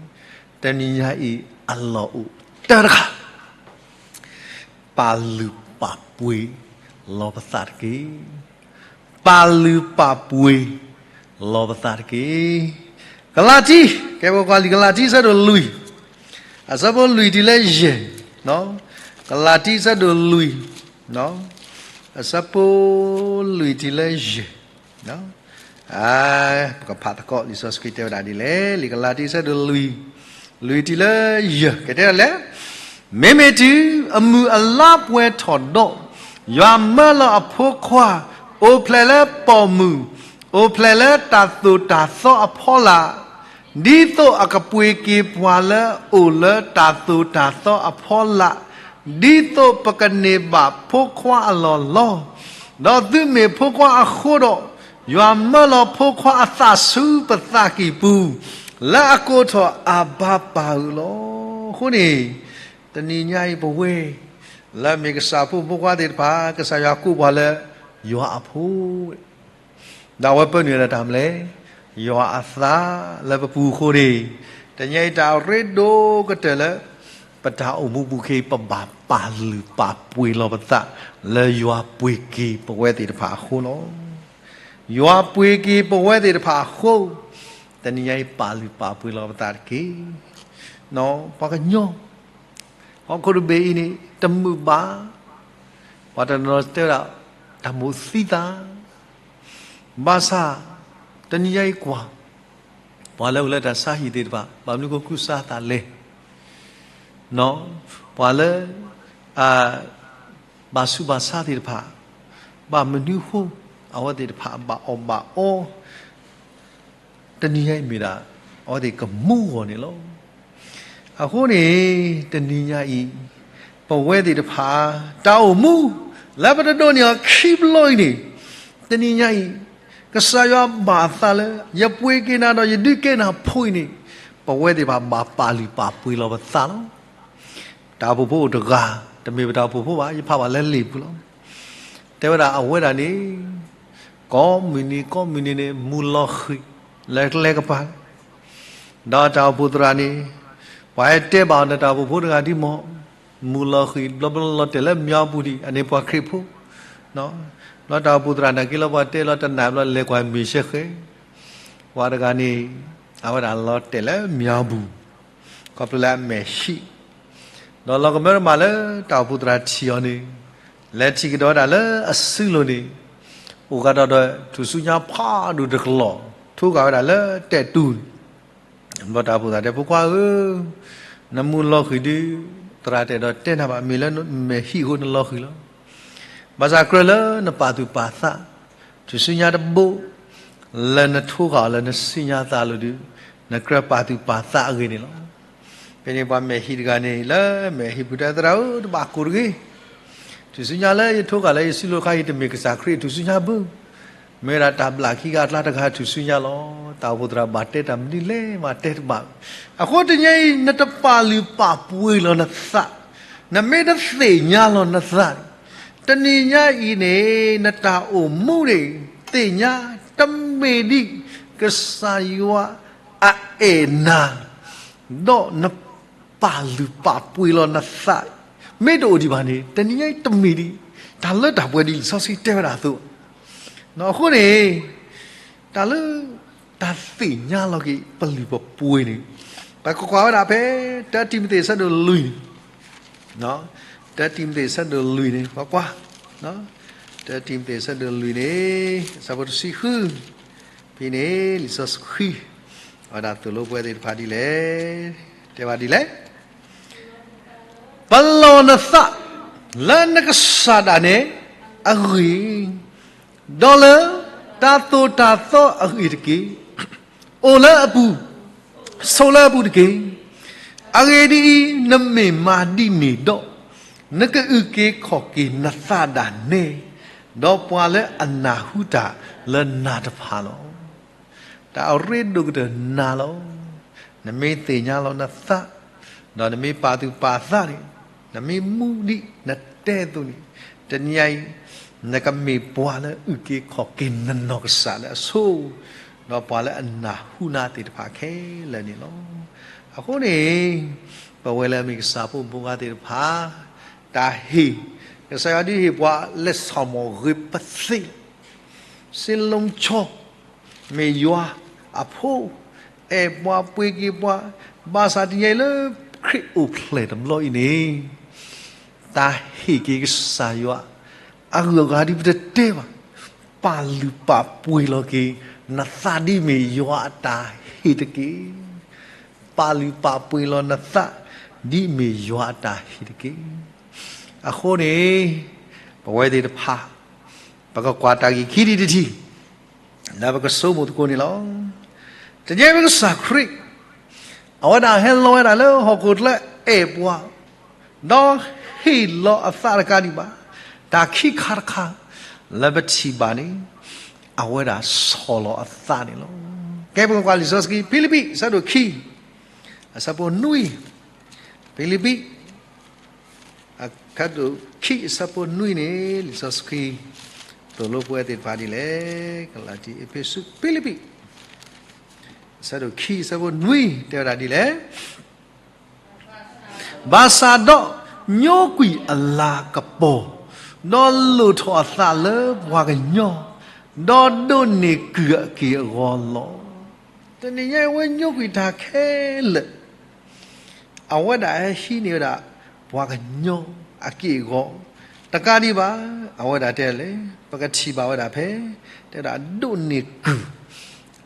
တနံၤညါအံၤ အလီၢ်အိၣ်တၢ်တခါ ပာ်လုၢ်ပာ်ပှ့ၤလီၤပသးတက့ၢ်. ပာ်လုၢ်ပာ်ပှ့ၤလီၤပသးတက့ၢ်. ကလၤတံ, ကဲပကွၢ်လံာ်ကလၤတံ အဆၢဒိၣ်လွံၢ်, အဆၢဖိလွံၢ်တုၤလၢယဲၢ်, ကလၤတံ အဆၢဒိၣ်လွံၢ်, အဆၢဖိလွံၢ်တုၤလၢယဲၢ် ပကဖးသကိး လံာ်စီဆှံတဲဝဲဒၣ်ဒ်လဲၣ်, လံာ်ကလၤတံ အဆၢဒိၣ်လွံၢ်, လွံၢ်တုၤလၢယဲၢ် ကတဲဒ်လဲၣ်, မ့မ့ၢ်တုၤအမုၢ်အလါပှဲၤထီၣ်ဒီး, ယွၤမၢလီၤအဖိခွါ, အိၣ်ဖျဲၣ်လၢပိာ်မုၣ်, အိၣ်ဖျဲၣ်လၢတၢ်သိၣ်တၢ်သီအဖီလာ်, ဒ်သိးအကပှ့ၤက့ၤပှၤလၢအအိၣ်လၢတၢ်သိၣ်တၢ်သီအဖီလာ်, ဒ်သိးပကန့ၢ်ဘၣ်ဖိခွါအလီၢ်လီၤ. ဒီးသုမ့ၢ်ဖိခွါအဃိဒီး, ယွၤမၢလီၤဖိခွါအသးဆူပသးကံၢ်ပူၤ, လၢအကိးထီၣ်အဘၤပၤဧၢလီၤ. အဃိန့ၣ် တနံၤညါအံၤပဝဲ လၢမ့ၢ်ကစၢ်ဖိမုၣ်ဖိခွါသ့ၣ်တဖၣ် ကစၢ်ယွၤကိးပှၤလၢ ယွၤအဖိ ဒီးအဝဲပၢနုာ်ဝဲဒၣ်တၢ်မနုၤလဲၣ်, ယွၤအသးလၢပပူၤအဃိန့ၣ်, တနံၤညါအံၤတၢ်အရ့ဒိၣ်ကတၢၢ်လၢ ပတၢ်အိၣ်မူပူၤခဲအံၤ ပဘၣ်ပာ်လုၢ်ပာ်ပှ့ၤလီၤပသး လၢယွၤပှ့ၤက့ၤပဝဲသ့ၣ်တဖၣ်အဃိလီၤ. ယွၤပှ့ၤက့ၤပဝဲသ့ၣ်တဖၣ်အဃိ, တနံၤညါအံၤပာ်လုၢ်ပာ်ပှ့ၤလီၤပသးတက့ၢ်. ပှၤကညီ ဟီၣ်ခိၣ်တဘ့ၣ်အံၤန့ၣ် တမုာ်ဘၣ်, ပှၤတနီၤတဲဝဲဒၣ် တၢ်မိၣ်သံသး, ဘၣ်ဆၣ် တနံၤညါအံၤကွၢ် ပှၤလၢအိၣ်လၢတၢ်ဆါဟံၣ်သ့ၣ်တဖၣ် ဘၣ်မနုၤဃိကူစါသးလဲၣ်, ပှၤလၢ အ ဘၣ်ဆူးဘၣ်ဆါသ့ၣ်တဖၣ် ဘၣ်မနုၤဃိ အဝဲသ့ၣ်တဖၣ်ဘၣ်အီၣ်ဘၣ်အီ တနံၤညါအံၤမ့ၢ်ဒၣ် အဝဲသ့ၣ်ကမူဂီၢ်န့ၣ်လီၤ. အဃိန့ၣ် တနံၤညါအံၤ ပဝဲသ့ၣ်တဖၣ် တၢ်အိၣ်မူ လၢပတဒိးန့ၢ်အီၤခံဘျီအံၤန့ၣ် တနံၤညါအံၤ ကစၢ်ယွၤဘၣ်အသးလၢ ယပှ့ၤက့ၤနၤဒီး ယဒုးကဲနၤဖိအံၤန့ၣ် ပဝဲသ့ၣ်တဖၣ်ဘၣ်ပာ်လုၢ်ပာ်ပှ့ၤလီၤပသးလီၤ. တၢ်အိၣ်ဖှိၣ်ဖိအိၣ်တဂၤ တမ့ၢ်ပတၢ်အိၣ်ဖှိၣ်ဖိဘၣ် ယဖးဘၣ်လၢလံာ်ပူၤလီၤ. တဲဝဲဒၣ်အဝဲဒၣ်န့ၣ် ကိးမုၢ်နံၤကိးမုၢ်နံၤန့ၣ် မူလီၤဃံၤလၢကျဲကပၤ ဒီးတၢ်အိၣ်ဖှိၣ်သရၣ်န့ၣ် ပှၤဟဲတဲဘၣ်အီၤဒီးတၢ်အိၣ်ဖှိၣ်ဖိတဂၤဒ်မီၢ် မူလီၤဃံၤ ဘျီဘျီလီၤတဲာ်လၢမၠီပူၤဒံး အန့ၣ်ပှၤခရံာ်ဖိ ဘျီတၢ်အိၣ်ဖှိၣ်သရၣ်နာ်က့လီၤပှၤတဲလီၤတနၢ်ဘျီလဲၤကွၢ်မ့ၢ်ဆဲဃဲ ပှၤတဂၤန့ၣ် အဝဲဒၣ်လီၤတဲာ်လၢမၠီပူၤ ခီဖျိလၢအမဲာ်ဟံၣ် ဒီးလီၤကမၢကမၣ်လၢတၢ်အိၣ်ဖှိၣ်သရၣ်ထံၣ်အီၤန့ၣ် လဲၤထံၣ်ကဒီးဝဲဒၣ်လၢအစုလိၤန့ၣ် အိၣ်ဃာ်ဒီးထူၣ်စုညါဖးဒိၣ်တကလီၢ် ထိဂာ်ဝဲဒၣ်လၢတဲာ်တူၢ်န့ၣ် ဘျီတၢ်အိၣ်ဖှိၣ်သရၣ်တဲ ဖိခွါဧၢ, နမူလီၤဃံၤဒုး သရၣ်တဲာ်ဒီးတဲနၤဘၣ် မ့ၢ်လၢမဲာ်ဟံၣ်အဃိနလီၤဃံၤလီၤ. ဘၣ်ဆၣ်ကြၢးလၢနပာ်သူၣ်ပာ်သး ထူၣ်စုညါတဘိ လၢနထိဂာ်အီၤလၢနစုညါသးလိၤဒုး နကြၢးပာ်သူၣ်ပာ်သးအဂ့ၢ်န့ၣ်လီၤ. ဖဲန့ၣ်ပှၤမဲာ်ဟံၣ်တဂၤန့ၣ် လၢမဲာ်ဟံၣ်ပူၤတဲသရၣ်ဧၢ တဘၣ်ကိၢ်တဂ့ၤ, ထူၣ်စုညါလၢယထိဂၤလၢယစုလိာ်ခါအံၤ တမ့ၢ်ကစၢ်ခရံာ်ထူၣ်စုညါဘၣ်, မ့ၢ်ဝဲဒၣ်တၢ်ဘျၣ်ခံဂၤအကျါတဂၤထူၣ်စုညါလီၤ. တၢ်အိၣ်ဖှိၣ်သရၣ်ဘၣ်တဲတၢ်မနုၤလဲၣ် မၤတဲတဘၣ်. အဃိတနံၤအံၤ နတပာ်လုၢ်ပာ်ပှ့ၤလီၤနသး, နမ့ၢ်တသ့ၣ်ညါလီၤနသးန့ၣ် တနံၤညါအံၤန့ၣ် နတၢ်အိၣ်မူန့ၣ် သ့ၣ်ညါတမ့ၢ်ဒ် ကစၢ်ယွၤအအဲၣ်နၤ, ဒီးနပာ်လုၢ်ပာ်ပှ့ၤလီၤနသး, မ့ၢ်တအိၣ်ဒံးဘၣ်န့ၣ် တနံၤညါအံၤတမ့ၢ်ဒ် တၢ်လၢတၢ်ပှဲၤဒ်လံာ်စီဆှံတဲဝဲဒၣ်အသိး. အဃိန့ၣ် တၢ်လၢ တၢ်သ့ၣ်ညါလီၤက့ၤပလုၢ်ပပှ့ၤန့ၣ် ပကကွၢ်ဝဲဒၣ်ဖဲ တၢတံၤမသ့းအဆၢဒိၣ်လွံၢ်န့ၣ်, တၢတံၤမသ့းအဆၢဒိၣ်လွံၢ်န့ၣ် ပကွၢ်, တၢတံၤမသ့းအဆၢဒိၣ်လွံၢ်န့ၣ် အဆၢဖိတဆံဃု, ဖဲန့ၣ် လံာ်စီဆှံ အဝဲဒၣ်သိၣ်လိပဝဲသ့ၣ်တဖၣ်ဒ်လဲၣ်, တဲဘၣ်ဒ်လဲၣ်. ပလီၢ်နသး လၢနကစၢ်ဒၣ်နဲအဂ့ၢ်, ဒီးလၢတၢ်သိၣ်တၢ်သီအဂ့ၢ်တက့ၢ်. အိၣ်လၢအပူၤ, ဆိးလၢအပူၤတက့ၢ်. အဂ့ၢ်ဒ်အံၤ, နမ့ၢ်မၤဒ်န့ၣ်ဒီး, နကအုၣ်က့ၤခီၣ်က့ၤနသးဒၣ်နဲ, ဒီးပှၤလၢအနၢ်ဟူတၢ်လၢနၤတဖၣ်လီၤ. တၢ်အရ့ဒိၣ်ကတၢၢ်နၤလီၤ. နမ့ၢ်သ့ၣ်ညါလီၤနသး, ဒီးနမ့ၢ်ပာ်သူၣ်ပာ်သးန့ၣ်, နမ့ၢ်မူဒ်နတဲအသိးန့ၣ်, တနံၤညါအံၤ နကမ့ၢ်ပှၤလၢအုၣ်က့ၤခီၣ်က့ၤနနီၢ်ကစၢ်လၢအဆိ, ဒီးပှၤလၢအနၢ်ဟူနၤသ့ၣ်တဖၣ်ခဲလၢာ်န့ၣ်လီၤ. အဃိန့ၣ် ပဝဲလၢအမ့ၢ်ကစၢ်ဖိမုၣ်ဖိခွါသ့ၣ်တဖၣ်, တၢ်ဟ့ၣ်, ကစၢ်ယွၤဒုးဟ့ၣ်ပှၤ လက်ဆောင် ဂ့ၤပသ့လီၤ. စ့လူကၠီ မ့ၢ်ယွၤအဖိ, အဲၣ်ပှၤပှ့ၤက့ၤပှၤ, ဘၣ်ဆၣ်တနံၤညါအံၤလၢခရံာ်အိၣ်ဖျဲၣ်တဘျီအံၤန့ၣ်, တၢ်ဟ့ၣ်က့ၤကစၢ်ယွၤ အဂုၤအဂၤဒ်ပတတဲဘၣ်, ပာ်လုၢ်ပာ်ပှ့ၤလီၤက့ၤနသးဒ်မ့ၢ်ယွၤအတၢ်ဟ့ၣ်တက့ၢ်. ပာ်လုၢ်ပာ်ပှ့ၤလီၤနသး ဒ်မ့ၢ်ယွၤအတၢ်ဟ့ၣ်တက့ၢ်. အဃိန့ၣ် ပဝဲသ့ၣ်တဖၣ် ပကကွၢ်တၢ်ဂ့ၢ်ခံထံၣ်တထံၣ် လၢပကဆိကမိၣ်သကိးန့ၣ်လီၤ. တနံၤညါအံၤပကစၢ်ခရံာ် အဝဲဒၣ်ဟဲလီၤဝဲဒၣ်လၢဟီၣ်ခိၣ်ချၢအဲၣ်ပှၤ, ဒီးဟ့ၣ်လီၤအသးတကးဒံးဘၣ်, တၢ်ခံခါတခါ လၢပထံၣ်ဘၣ်န့ၣ် အဝဲဒၣ်ဆီၣ်လီၤအသးန့ၣ်လီၤ. ကဲ ပကကွၢ်လံာ်စီဆှံ ဖံလံးပံး အဆၢဒိၣ်ခံ, အဆၢဖိနွံ, ဖံလံးပံး အဆၢဒိၣ်ခံ အဆၢဖိနွံန့ၣ် လံာ်စီဆှံ သိၣ်လိပဝဲသ့ၣ်တဖၣ်ဒ်လဲၣ်. ကလၤတံ အ့းဖ့းစူး ဖံလံးပံး အဆၢဒိၣ်ခံ အဆၢဖိနွံ တဲဝဲဒၣ်ဒ်လဲၣ်. ဘၣ်ဆၣ်ဒီးညိကွံာ်အလၤကပီၤ, ဒီးလိၣ်ထီၣ်အသးလၢပှၤကညီ, ဒီးဒိးန့ၢ်ကုၢ်အက့ၢ်အဂီၤလီၤ. တနံၤညါအံၤ အဝဲညိကွံာ်တၢ်ခဲလၢာ် အဝဲဒၣ်ဟဲဟံးန့ၢ်ဝဲဒၣ် ပှၤကညီအက့ၢ်အဂီၤ, တကးဒံးဘၣ် အဝဲဒၣ်တဲလဲၣ်, ပကထံၣ်ဘၣ်ဝဲဒၣ်ဖဲ တဲဝဲဒၣ်ဒိးန့ၢ်ကုၢ်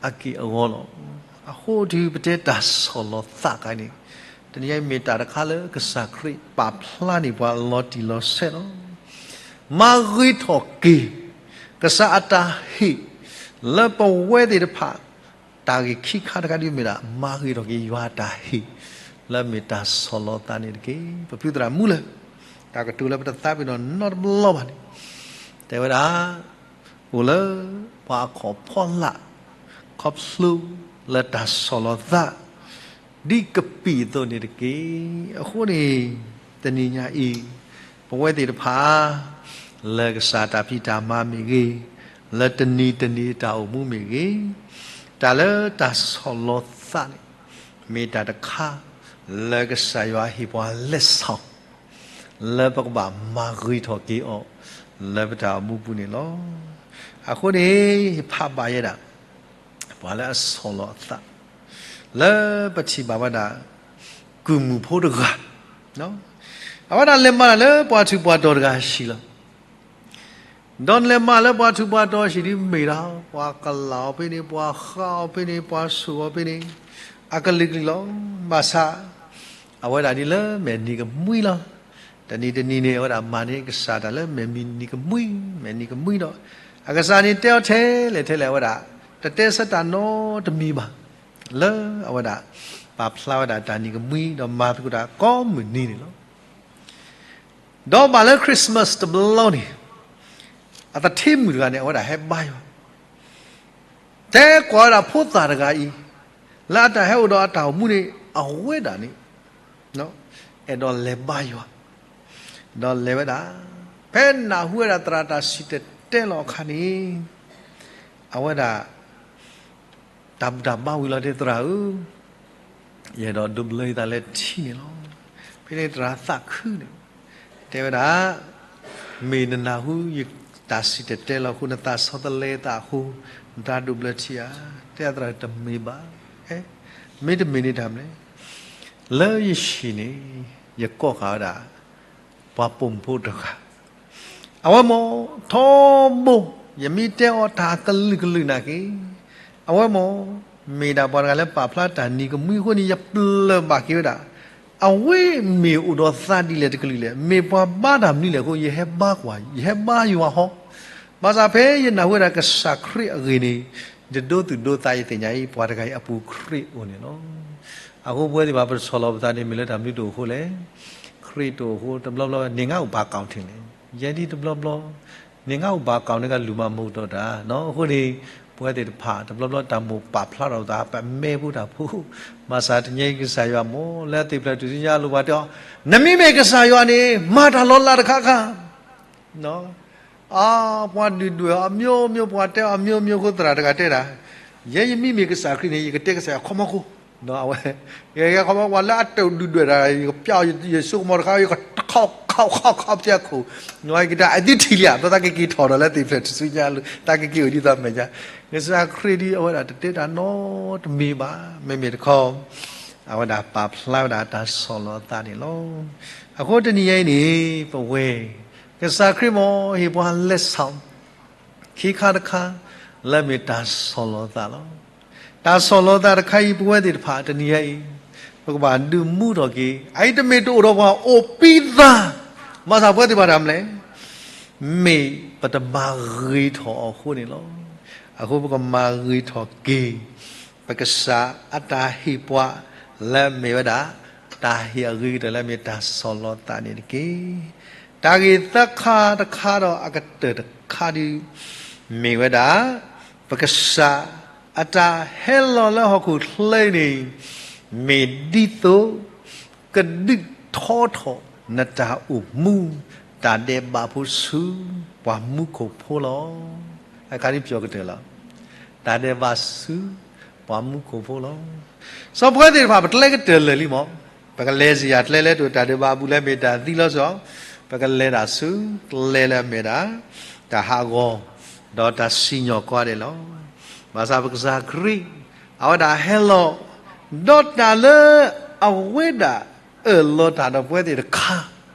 အက့ၢ်အဂီၤလီၤ. အဃိတုၤပတဲတၢ်ဆီၣ်လီၤသးခါန့ၣ်, တနံၤညါအံၤမ့ၢ်တၢ်တခါလၢကစၢ်ခရံာ်ပာ်ဖျါန့ၢ်ပှၤလီၤတံၢ်လီၤဆဲးလီၤ. မၤဂ့ၤထီၣ်က့ၤ ကစၢ်အတၢ်ဟ့ၣ် လၢပဝဲသ့ၣ်တဖၣ် တၢ်ဂ့ၢ်ခံခါတခါဒ်မ့ၢ်ဒၣ် မၤဂ့ၤထီၣ်က့ၤယွၤအတၢ်ဟ့ၣ် လၢမ့ၢ်တၢ်ဆီၣ်လီၤသးန့ၣ်တက့ၢ်. ပဖုသရၣ်မူလၢာ် တၢ်ကတိၤလၢပတသးပ့ၤနီၣ်နီတဘျီဘၣ်န့ၣ် တဲဝဲဒၣ် အိၣ်လၢပှၤအခီၣ်ဖီလာ် ခီဖျိလၢတၢ်ဆီၣ်လီၤသး ဒ်ကပံာ်အသိးန့ၣ်တက့ၢ်. အဃိန့ၣ် တနံၤညါအံၤ ပဝဲသ့ၣ်တဖၣ် လၢကစၢ်တၢ်ဖံးတၢ်မၤမ့ၢ်ဂ့ၤ, လၢတနံၤတနံၤတၢ်အိၣ်မူမ့ၢ်ဂ့ၤ, တၢ်လၢတၢ်ဆီၣ်လီၤသးန့ၣ် မ့ၢ်တၢ်တခါ လၢကစၢ်ယွၤဟ့ၣ်ပှၤ လက်ဆောင် လၢပကဘၣ်မၤဂ့ၤထီၣ်က့ၤအီၤ လၢပတၢ်အိၣ်မူပူၤန့ၣ်လီၤ. အဃိန့ၣ် ယဖးဘၣ်ယဲဒၣ် ပှၤလၢအဆီၣ်လီၤအသး လၢပထံၣ်ဘၣ်ဝဲဒၣ် ကုၢ်မုၣ်ဖိတဂၤ, အဝဲဒၣ်လဲၤမၤတၢ်လၢပှၤထူးပှၤတီၤတဂၤအဟံၣ်လီၤ. ဒီးနလဲၤမၤလၢပှၤထူးပှၤတီၤအဟံၣ်ဒ်မ့ၢ်ဒီး ပှၤကလၢ်အီၤဖဲန့ၣ်, ပှၤဃးအီၤဖဲန့ၣ်, ပှၤဆိၣ်အီၤဖဲန့ၣ်, အကလုာ်ကလုာ်လီၤ. ဘၣ်ဆၣ် အဝဲဒၣ်ဒ်လၢမဲာ်နံၤကမှံလီၤ. တနံၤတနံၤန့ၣ် အဝဲဒၣ်မၤန့ၢ်ကစၢ်တၢ်လၢမဲာ်နံၤကမှံ, မဲာ်နံၤကမှံဒီး အကစၢ်န့ၣ်တဲအီၤထဲလဲၣ်ထဲလဲၣ် အဝဲဒၣ် တတဲဆၢတၢ်နီတမံၤဘၣ်. လၢအဝဲဒၣ် ပာ်ဖျါဝဲဒၣ်တၢ်နံၤကမှံ ဒီးမၤသကိးတၢ်ကိးမုၢ်နံၤန့ၣ်လီၤ. ဒီးဘၣ်လၢ Christmas တဘျီန့ၣ် အသထ့မုၣ်တဂၤန့ၣ် အဝဲဒၣ်ဟဲဘါယွၤ, တဲကွၢ်ဝဲဒၣ်ဖိသၣ်တဂၤအံၤ လၢအတၢ်ဟဲအိၣ်ဒီးအတၢ်အိၣ်မူန့ၣ် အဝဲဒၣ်န့ၣ် အဲၣ်ဒိးလဲၤဘါယွၤ, ဒီးလဲၤဝဲဒၣ်, ဖဲနၢ်ဟူဝဲဒၣ်သရၣ်တၢ်စံၣ်တဲၤတဲလီၤအခါန့ၣ် အဝဲဒၣ် တၢ်ဘူၣ်တၢ်ဘါဝံၤလီၤ တဲသရၣ်ဧၢ, ယအဲၣ်ဒိးဒိးဘျၢယသးလၢထံန့ၣ်လီၤ. ဖဲန့ၣ်သရၣ်သးခုန့ၣ် တဲဝဲဒၣ်, မ့ၢ်နနၢ်ဟူယတၢ်စံၣ်တဲၤတဲလီၤအဃိ နသးဆီတလဲသးအဃိ နတၢ်ဒိးဘျၢထံဧါ, တဲသရၣ်တမ့ၢ်ဘၣ်, မ့တမ့ၢ်န့ၣ်တၢ်မနုၤလဲၣ်, လၢယဆံးန့ၣ် ယကိးဃာ်ဝဲဒၣ် ပှၤပိာ်မုၣ်ဖိတဂၤ အဝဲမ့ၢ်ထီဘိ ယမ့ၢ်တဲအီၤတၢ်ကလုာ်ကလုာ်နာ်က့ အဝဲမ့ၢ် မ့ၢ်ဒၣ်ပှၤတဂၤလၢပာ်ဖျါတၢ်နံၤကမှံအဃိန့ၣ် ယပျၢၢ်ဘၣ်က့ၤဝဲဒၣ်, အဝဲမ့ၢ်အိၣ်ဒီးသးဒ်လဲၣ်တကလုာ်လဲၣ်, မ့ၢ်ပှၤဘါတၢ်မနုၤလဲၣ်အဃိ ယဟဲဘါကွၢ် ယဟဲဘါယွၤဟီ, ဘၣ်ဆၣ်ဖဲယနၢ်ဟူဝဲဒၣ်ကစၢ်ခရံာ်အဂ့ၢ်န့ၣ် ယဒိသူၣ်ဒိသးယသ့ၣ်ညါအံၤ ပှၤတဂၤအံၤအပူၤခရံာ်အိၣ်န့ၣ်လီၤ. အဃိပဝဲသ့ၣ်တဖၣ် ပတဆီၣ်လီၤပသးန့ၣ် မ့ၢ်လၢတၢ်မနုၤတအိၣ်အဃိလဲၣ်, ခရံာ်တအိၣ်အဃိ တဘျီဘျီ န့ၣ်ငါအိၣ်ဘၣ်ကီၢ်ထံးလဲၣ်, ယဲဒ်တဘျီဘျီ န့ၣ်ငါအိၣ်ဘၣ်ကီၢ်န့ၣ်ကလူၤမၤမုာ်ဒီးတၢ်နီၤ, အဃိန့ၣ် ပဝဲသ့ၣ်တဖၣ် တဘျီဘျီတၢ်မိၣ်ပာ်ဖျါထီၣ်ပသး ပမဲဖိတၢ်ဖိ, ဘၣ်ဆၣ်တနံၤအံၤကစၢ်ယွၤမ့ၢ်လၢသ့ၣ်ဖျၢၣ်ထူၣ်စုညါအလိၤပှၤတဲအီၤ, နမ့မ့ၢ်ကစၢ်ယွၤန့ၣ် မၤတၢ်လီၤလးတခါခါ ပှၤဒုၣ်ဒွဲၣ်အမျိုးမျိုး ပှၤတဲအမျိုးမျိုးအဃိ သရၣ်တဂၤတဲဒၣ်, ယဲယမ့မ့ၢ်ကစၢ်ခရံာ်န့ၣ် ယကတဲကစၢ်ယွၤခီမီခိၣ်, အဝဲ ယကတဲခီမီခိၣ် ပှၤလၢအတဒုၣ်ဒွဲၣ်တၢ် ယကပျးယစိကမီၤတခါ ယကခီၣ်ခီၣ်ခီၣ်ခီၣ်ပသ့အခိၣ်, ယကတဲအသုထံၣ်လံဧါ, သးကက့ၤထီၣ်ဒီးလၢသ့ၣ်ဖျၢၣ်ထူၣ်စုညါအလိၤ သးကက့ၤအိၣ်ဒ်သိးမဲာ်ညါ, ကစၢ်ခရံာ်ဒ်အဝဲဒၣ်တတဲတၢ်နီတမံၤဘၣ်, မ့မ့ၢ်တခီ အဝဲဒၣ်ပာ်ဖျါဝဲဒၣ်တၢ်ဆီၣ်လီၤအသးန့ၣ်လီၤ. အဃိတနံၤအံၤန့ၣ် ပဝဲ ကစၢ်ခရံာ်မ့ၢ်ဟ့ၣ်ပှၤလဲၤဆူ ခံခါတခါ လၢမ့ၢ်တၢ်ဆီၣ်လီၤသးလီၤ. တၢ်ဆီၣ်လီၤသးတခါအံၤ ပဝဲသ့ၣ်တဖၣ်တနံၤအံၤ ပကဘၣ်ဒုးမူထီၣ်က့ၤ, အအံၤတမ့ၢ်တအိၣ်ဒီးပှၤအိၣ်ပံသး, ဘၣ်ဆၣ်ပဝဲသ့ၣ်တဖၣ်တၢ်မနုၤလဲၣ်, မ့ၢ်ပတမၤဂ့ၤထီၣ်အီၤအဃိန့ၣ်လီၤ. အဃိပကမၤဂ့ၤထီၣ်က့ၤ ပကစၢ်အတၢ်ဟ့ၣ်ပှၤ လၢမ့ၢ်ဝဲဒၣ် တၢ်ဟ့ၣ်အဂ့ၤကတၢၢ်လၢမ့ၢ်တၢ်ဆီၣ်လီၤသးန့ၣ်တက့ၢ်. တၢ်ဂ့ၢ်သၢခါတခါဒီးအကတၢၢ်တခါဒုး မ့ၢ်ဝဲဒၣ် ပကစၢ်အတၢ်ဟဲလီၤလၢဟီၣ်ခိၣ်ချၢအံၤန့ၣ် မ့ၢ်ဒ်သိး ကဒုးထီထီၣ်နတၢ်အိၣ်မူ တၢ်ဒဲးဘးဖိဆူ ပှၤမူခိၣ်ဖိလီၤ. အခါဒ်ပယီၤကတၢၢ်လီၤ. တၢ်ဒဲးဘးဆူ ပှၤမူခိၣ်ဖိလီၤ. စီၤပဝဲသ့ၣ်တဖၣ် ပကျဲကတၢၢ်လၢာ်လံမး, ပကလဲၤစ့ၢ်ယၤကျဲလၢတၢ်ဒဲးဘးအပူၤလၢမ့ၢ်တၢ်သံလီၤစီၤ, ပကလဲၤဒၣ်ဆူ ကျဲလၢအမ့ၢ်ဒၣ် တၢ်ဟးဂီၤ ဒီးတၢ်စံၣ်ညီၣ်ကွီၢ်ဒဲးလီၤ. ဘၣ်ဆၣ်ပကစၢ်ခရံာ် အဝဲဒၣ်ဟဲလီၤ ဒီးတၢ်လၢ အဝဲဒၣ်အၢၣ်လီၤတၢ်ဒီးပဝဲသ့ၣ်တခါ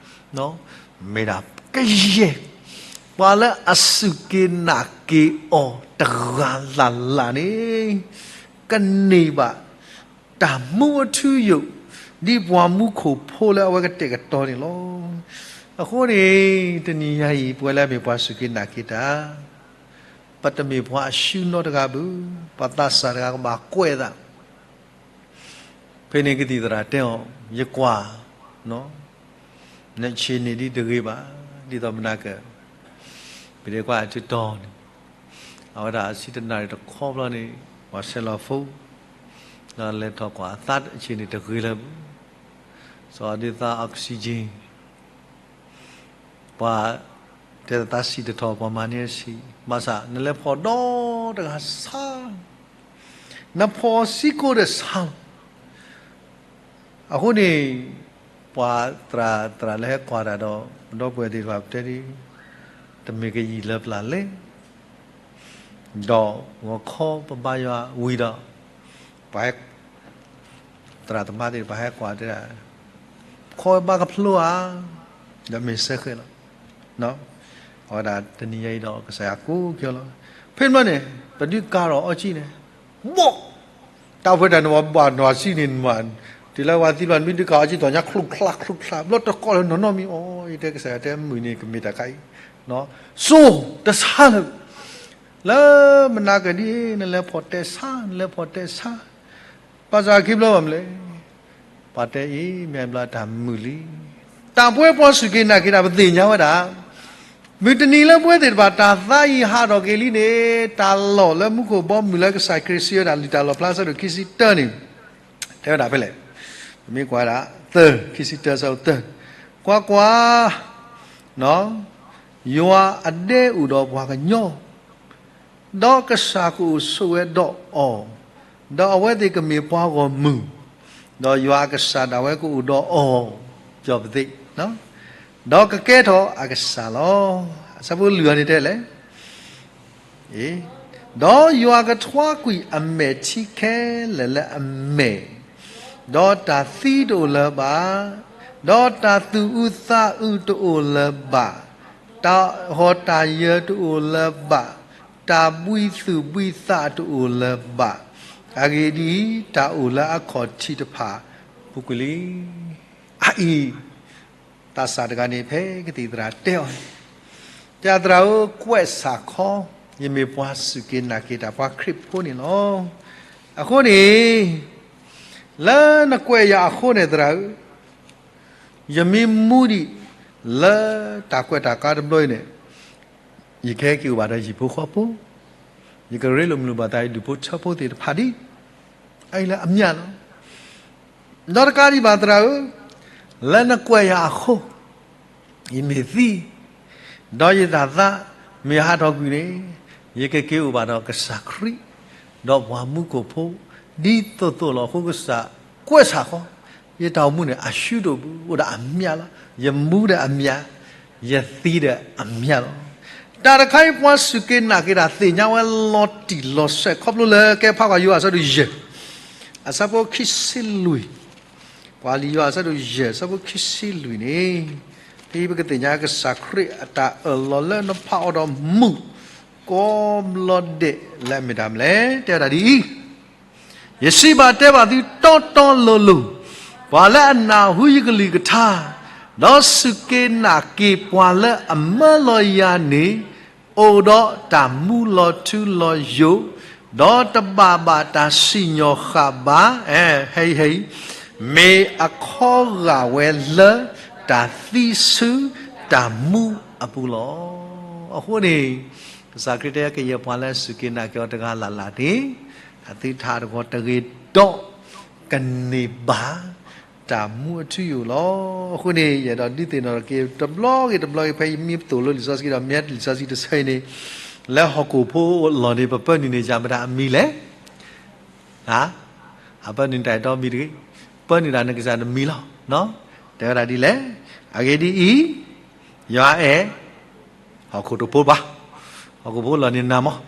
မ့ၢ်ဒၣ်ကယဲၢ် ပှၤလၢအစူၢ်က့ၤနာ်က့ၤအီၤတဂၤလၢ်လၢ်န့ၣ် ကန့ၢ်ဘၣ် တၢ်မူအထူအယိာ် ဒ်ပှၤမူခိၣ်ဖိလၢအဝဲကတဲာ်ကတီၤန့ၣ်လီၤ. အဃိန့ၣ် တနံၤညါအံၤ ပဝဲလၢအမ့ၢ်ပှၤစူၢ်က့ၤနာ်က့ၤတၢ် ပတမ့ၢ်ပှၤအစုနီတဂၤဘၣ်, ပှၤသးစၢ်တဂၤကဘၣ်ကွဲးသး ဖဲန့ၣ်ကသံၣ်သရၣ်တဲအီၤ, ယကွၢ် နဆ့ၣ်န့ၣ်ဒ်တဂ့ၤဘၣ်, ဒ်သိးမနၤကၢၢ် ပဒဲကွၢ်အထူတီၤန့ၣ် အဝဲဒၣ်အဆံတနၣ်ရံၣ်တခီဘျီန့ၣ် ပှၤဆဲးလီၤ phone ဒီးလဲၤထီၣ်ကွၢ်အသးဆ့ၣ်န့ၣ်တဂ့ၤလၢၤဘၣ်, စီၤဒ်သး oxygen ပှၤတဲသးဆံးတထီၣ် ပှၤမၤန့ၢ်အဆံး, ဘၣ်ဆၣ်နလဲၤဖီၣ်ဒီတဂၤဆါ နဖီၣ်စ့ၢ်ကီးဒီးဆါလီၤ. အဃိန့ၣ် ပှၤသရၣ်သရၣ်လၢဟဲကွၢ်တၢ်ဒီး ဒီပုၢ်ဝဲၢ်သ့ၣ်တဖၣ်ပတဲဒ် တမ့ၢ်ကယံာ်လၢပျၢ်လဲၣ်, ဒီးဂီၤခီပဘါယွၤဝံၤဒီး ပှၤဟဲ သရၣ်သမါသ့ၣ်တဖၣ်ဟဲကွၢ်တဲဒၣ် ခီဘါကဖျိဧါ, ဒီးမ့ၢ်စဲဃဲးလီၤ. အဝဲဒၣ်တနံၤညါအံၤဒီးကစၢ်ယွၤကိးက့ၤလီၤ. ဖဲမ့ၢ်န့ၣ် ပဒုးကၤထီၣ်အီကံၣ်န့ၣ် ဘီၣ် တၢ်ဖဲတၢ်န့ၣ် ပှၤဘၣ်နီၢ်ဆံးန့ၣ်မး, တုၤလၢပှၤသံဘျီ နမ့ၢ်ဒုးကၤအီကံၣ် သီၣ်ညါ ချူၣ်ချါ ချူၣ်ချါ ဘျီတကိးလၢနီၢ်နီၢ်မံၤအီၤ, ယတဲကစၢ်ယွၤတဲမုၢ်န့ၣ် ကမ့ၢ်တၢ်ခါအံၤ, စိၤတဆါလၢၤ လၢမနၤကဒ် နလဲၤဖီၣ်တဲဆါ နလဲၤဖီၣ်တဲဆါ, ဘၣ်ဆၣ်ခံဘျီဘၣ်မနုၤလဲၣ်, ပှၤတဲအံၤ မ့ၢ်ဘျီတၢ်မုာ်လံ. တၢ်ပဝဲပှၤစူၢ်က့ၤနာ်က့ၤတၢ် ပသ့ၣ်ညါဝဲဒၣ်, မုၢ်တနံၤလၢပဝဲသ့ၣ်တဖၣ် တၢ်သးအံၤဟးထီၣ်က့ၤလံန့ၣ်, တၢ်လီၢ်လၢမူခိၣ်ဘီမုၢ်လၢကစၢ်ခရံာ်စံးဝဲဒၣ် လံာ်တၢ်လီၣ်ဖျါအဆၢဒိၣ်ခံဆံတၢန့ၣ် တဲဝဲဒၣ်ဖဲလဲၣ်, ပမ့ၢ်ကွၢ်ဝဲဒၣ် သၢ, ခံဆံတၢအဆၢသၢ, ကွၢ်ကွၢ်, ယွၤအဒဲအိၣ်ဒီးပှၤကညီ, ဒီးကစၢ်ကအိၣ်ဆိးဝဲဒီးအီၤ, ဒီးအဝဲသ့ၣ်ကမ့ၢ်ပှၤဂီၢ်မုၢ်, ဒီးယွၤအကစၢ်ဒၣ်ဝဲကအိၣ်ဒီးအီၤ, ဒီးပသ့ၣ်, ဒီးကကဲထီၣ်အကစၢ်လီၤ. အဆၢဖိလွံၢ်အံၤန့ၣ်တဲလဲၣ် ဒီးယွၤကထွါကွံာ်အမဲာ်ထံခဲလၢာ်လၢအမဲာ်, ဒီးတၢ်သံတအိၣ်လၢၤဘၣ်, ဒီးတၢ်သူၣ်အုးသးအုးတအိၣ်လၢၤဘၣ်, တၢ်ဟီၣ်တၢ်ယၢၤတအိၣ်လၢၤဘၣ်, တၢ်ဘှံးသူၣ်ဘှံးသးတအိၣ်လၢၤဘၣ်. အဂ့ၢ်ဒ်အံၤ, တၢ်အိၣ်လၢအခီၣ်ထံးတဖၣ်ပူၤကွံာ်လံ. အအံၤ သးစၢ်တဂၤန့ၣ် ဖဲကသံၣ်သရၣ်တဲအီၤ, တဲသရၣ်ဧၢ, ကွဲးစၢ်ခီ, ယမ့ၢ်ပှၤစူၢ်က့ၤနာ်က့ၤတၢ် ပှၤခရံာ်ဖိန့ၣ်လီၤ. အဃိန့ၣ် လၢနကွဲးယၤအဃိန့ၣ် သရၣ်ဧၢ, ယမ့ၢ်မူဒံးလၢတၢ်ကွဲးတၢ်ကါတဘျီအံၤန့ၣ်, ယကဟဲက့ၤအိၣ်ဘၣ်ဒီးဟံၣ်ဖိဃီဖိ, ယကရ့လိာ်မုာ်လိာ်ဘၣ်သး ယဒူၣ်ဖိထၢဖိသ့ၣ်တဖၣ်ဒံး, အအံၤလၢအမျးလီၤ. ဒီးတကးဒံးဘၣ်သရၣ်ဧၢ, လၢနကွဲးယၤအဃိ ယမ့ၢ်သံ, ဒီးယတၢ်သးမ့ၢ်ဟးထီၣ်ကွံာ်န့ၣ်, ယကက့ၤအိၣ်ဘၣ်ဒီးကစၢ်ခရံာ်, ဒီးပှၤမူခိၣ်ဖိ, ဒ်သိးသိးလီၤ. အဃိကစၢ်ကွဲးစၢ်ဃီ, ယတၢ်အိၣ်မူန့ၣ် အရှုံးတအိၣ်ဘၣ်, အိၣ်ဒၣ်အမျးလီၤ. ယမူဒီးအမျး, ယသံဒီးအမျးလီၤ. တၢ်တခါအံၤ ပှၤစူၢ်က့ၤနာ်က့ၤတၢ်သ့ၣ်ညါဝဲလီၤတံၢ်လီၤဆဲး ခီဖျိလၢကဲဖးကွၢ်ယိၤဟၣ်အဆၢဒိၣ်ယဲၢ်, အဆၢဖိခံဆံလွံၢ်, ကွၢ်လံာ်ယိၤဟၣ်အဆၢဒိၣ်ယဲၢ် အဆၢဖိခံဆံလွံၢ်န့ၣ်, ဖဲပကသ့ၣ်ညါကစၢ်ခရံာ်အတၢ်အၢၣ်လီၤလၢနဖးအီၤဒီးမုာ် ကိးဘျီဒဲးလၢအမ့ၢ်တၢ်မနုၤလဲၣ်, တဲဝဲဒၣ်ဒ်အံၤ, ယစံးဘၣ်တဲဘၣ်သုတီတီလိၤလိၤ, ပှၤလၢအနၢ်ဟူယကလုၢ်ကထါ, ဒီးစူၢ်က့ၤနာ်က့ၤပှၤလၢအမၢလီၤယၤန့ၣ်, အိၣ်ဒီးတၢ်မူလီၤထူလီၤယိာ်, ဒီးတဘၣ်ဘၣ်တၢ်စံၣ်ညီၣ်ဃၣ်ဘၣ်, ဟဲဟဲ, မ့ၢ်အခီဂာ်ဝဲလၢတၢ်သံဆူတၢ်မူအပူၤလီၤ. အဃိန့ၣ်, ကစၢ်ခရံာ်တဲကယဲၢ်ပှၤလၢအစူၢ်က့ၤနာ်က့ၤအီၤတဂၤလၢ်လၢ်န့ၣ်, အသုတဟးတဂီၤတဂ့ၤဒီး ကန့ၢ်ဘၣ်တၢ်မူအထူအယိာ်လီၤ. အဃိန့ၣ် ယအဲၣ်ဒိးဒုးသ့ၣ်နီၣ်က့ၤတဘျီဂ့ၤတဘျီဂ့ၤ ဖဲယမ့ၢ်ပသိၣ်လိလံာ်စီဆှံဒီး မ့ၢ်လံာ်စီဆှံတဆၢအံၤန့ၣ်, လၢဟီၣ်ခိၣ်ဖိအလီၢ်န့ၣ် ပပၢနုာ်န့ၣ် ယၤမတၤအမံၤလဲၣ်. အပၢနုာ်တၢ်အဲၣ်တီမံၤတဂ့ၤ, ပၢနုာ်တၢ်နကစၢ်တမံၤလီၤ. တဲဝဲဒၣ်ဒ်လဲၣ်, အဂ့ၢ်ဒ်အံၤ, ယွၤအဲၣ် ဟီၣ်ခိၣ်တဖိဘၣ်, ဟီၣ်ခိၣ်ဖိအလီၢ်န့ၣ်နၤမး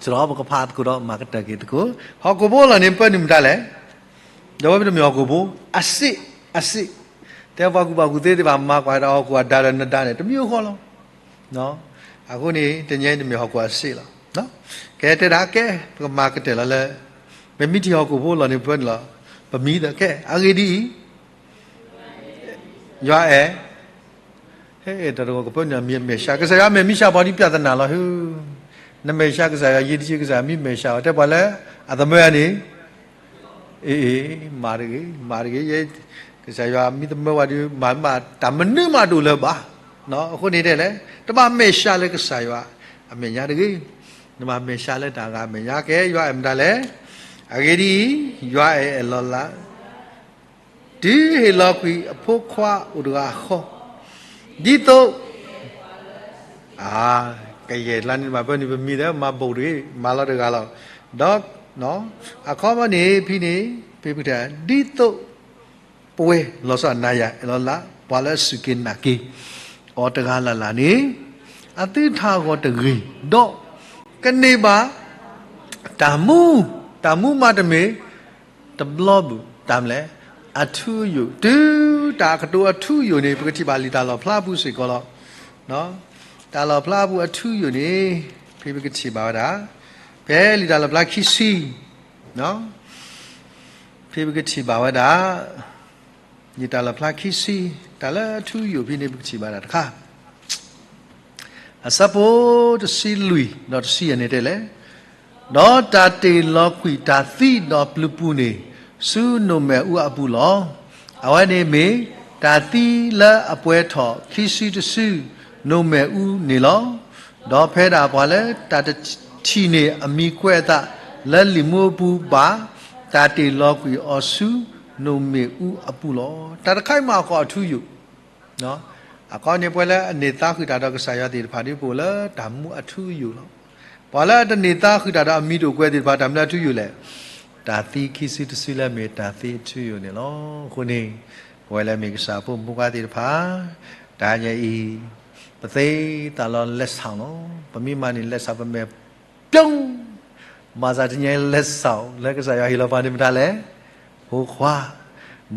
စရီပကဖးသကိးဒီးမၤကတၢၢ်က့ၤသကိး, ဟီၣ်ခိၣ်ဖိအလီၢ်န့ၣ် ပၢနုာ်မတၤလဲၣ်. ဒီးဝဲပတမ့ၢ်ဟီၣ်ခိၣ်ဖိ, အစ့ၣ်, အစ့ၣ်, တဲပှၤကူၣ်ဘၣ်ကူၣ်သ့သ့ၣ်တဖၣ် မၤကွၢ်တၢ်ဟီၣ်ခိၣ်အဒါဒီးနဒါန့ၣ် တမံၤဃီလီၤ. အဃိန့ၣ် တနံၤအံၤနမ့ၢ်ဟီၣ်ခိၣ်အစ့ၣ်လီၤ. ကဲတဲဒၣ်ကဲ, ပကမၤကတၢၢ်လီၤလၢ, ပမ့ၢ်ထံၣ်ဟီၣ်ခိၣ်ဖိအလီၢ်န့ၣ် ပၢနုာ်လီၤ, ပမံၤဒီးကဲ, အဂ့ၢ်ဒ်အံၤ ယွၤအဲၣ်, ဟဲတၢ်တဂီၤကပၢနုာ်အမံၤအမဲာ်ဆှး, ကစၢ်ယွၤမဲာ်မံဆှးပှၤဒ်ပြဿနာလီၤဟူ, နမဲာ်ဆှးကစၢ်ယွၤယံၤတဆံကစၢ်ယွၤမံမဲာ်ဆှးအီၤ တဲပှၤလၢအသမၢအန့ၣ်, အ့ၣ်, မၤတဂ့ၤ, မၤတဂ့ၤ, ယဲ, ကစၢ်ယွၤမံသမၢဝဲဒုး မၤမးတၢ်မနုၤမးတအိၣ်လၢၤဘၣ်. အဃိန့ၣ်တဲလဲၣ်, တဘၣ်မဲာ်ဆှးလၢကစၢ်ယွၤအမဲာ်ညါတဂ့ၤ, နဘၣ်မဲာ်ဆှးလၢတၢ်ဂၤအမဲာ်ညါကဲ, ယွၤအဲၣ်မတၤလဲၣ်. အဂ့ၢ်ဒ်အံၤ, ယွၤအဲၣ်အလီၢ်လၢ တုၤဟ့ၣ်လီၤကွံာ်အဖိခွါအိၣ်တဂၤဃီ, ဒ်သိး, အ, ကယဲၢ်လါန့ၣ် မၤပၢနုာ်ပမံၤဒီး မၤဘိးတဂ့ၤ, မၤလီၤတဂၤလီၤ. ဒီး, အခီပညီန့ၣ် ဖဲန့ၣ်, ဖဲပကထံၣ်, ဒ်သိးပဝဲလီၤဆီဒၣ်တၢ်ယၤ လီၤလၢပှၤလၢအစူၢ်က့ၤနာ်က့ၤအီၤတဂၤလၢ်လၢ်န့ၣ်, အသုတဟးဂီၤတဂ့ၤ, ဒီးကန့ၢ်ဘၣ်တၢ်မူ, တၢ်မူမးတမ့ၢ် တဘျီဘၣ်, တၢ်မနုၤလဲၣ်, အထူအယိာ်, တုၤတၢ်ကတိၤအထူအယိာ်န့ၣ် ပကထံၣ်ဘၣ်လံာ်တၢ်လီၣ်ဖျါအပူၤစ့ၢ်ကီးလီၤ. တၢ်လီၣ်ဖျါအပူၤအထူအယိာ်န့ၣ်, ဖဲပကထံၣ်ဘၣ်ဝဲဒၣ်, ဖဲလံာ်တၢ်လီၣ်ဖျါခံဆံ, ဖဲပကထံၣ်ဘၣ်ဝဲဒၣ်, လံာ်တၢ်လီၣ်ဖျါခံဆံ, တၢ်လၢအထူအယိာ်ဖဲန့ၣ် ပကထံၣ်ဘၣ်ဒၣ်တခါ, အဆၢဖိတဆံလွံၢ်ဒီးတဆံယဲၢ်န့ၣ်တဲလဲၣ်. ဒီးတၢ်တ့ၢ်လီၤကွံာ်တၢ်သံဒီးပျုၤပူၤန့ၣ် ဆူနိၣ်မဲာ်အူအပူၤလီၤ. အဝဲန့ၣ်မ့ၢ်တၢ်သံလၢအပှဲၤထီၣ်ခံစုတစု နိၣ်မဲာ်အူန့ၣ်လီၤ. ဒီးဖဲဒၣ်ပှၤလၢတၢ်တထံၣ်န့ၢ်အမံၤကွဲးအသးလၢလံာ်မူအပူၤဘၣ်, တၢ်တ့ၢ်လီၤကွံာ်အီၤဆူနိၣ်မဲာ်အူအပူၤလီၤ. တၢ်တခါအံၤမ့ၢ်အကိးအထူအယိာ် အကိးန့ၣ် ပှၤလၢအန့ၢ်သါဃုာ်တၢ်ဒီးကစၢ်ယွၤသ့ၣ်တဖၣ်ဒ်ပအိၣ်လၢတၢ်မူအထူအယိာ်လီၤ. ပှၤလၢအတန့ၢ်သါဃုာ်တၢ်ဒီးအမံၤတအိၣ်ကွဲးသ့ၣ်တဖၣ် တၢ်မနုၤအထူအယိာ်လဲၣ်. တၢ်သံခံစုတစုလၢမ့ၢ်တၢ်သံအထူအယိာ်န့ၣ်လီၤ. အဃိန့ၣ် ပဝဲလၢမ့ၢ်ကစၢ်ဖိမုၣ်ဖိခွါသ့ၣ်တဖၣ် တဟါညါအံၤ ပသ့တၢ်လီၤလဲၤဆၣ်လီၤ. ပမ့ၢ်မၤန့ၢ်လဲၤဆၣ်ပမဲာ် ပျိ ဘၣ်ဆၣ်တနံၤအံၤလဲၤဆၣ်လၢကစၢ်ယွၤဟ့ၣ်လီၤပှၤန့ၣ်မတၤလဲၣ်. ဖိခွါ,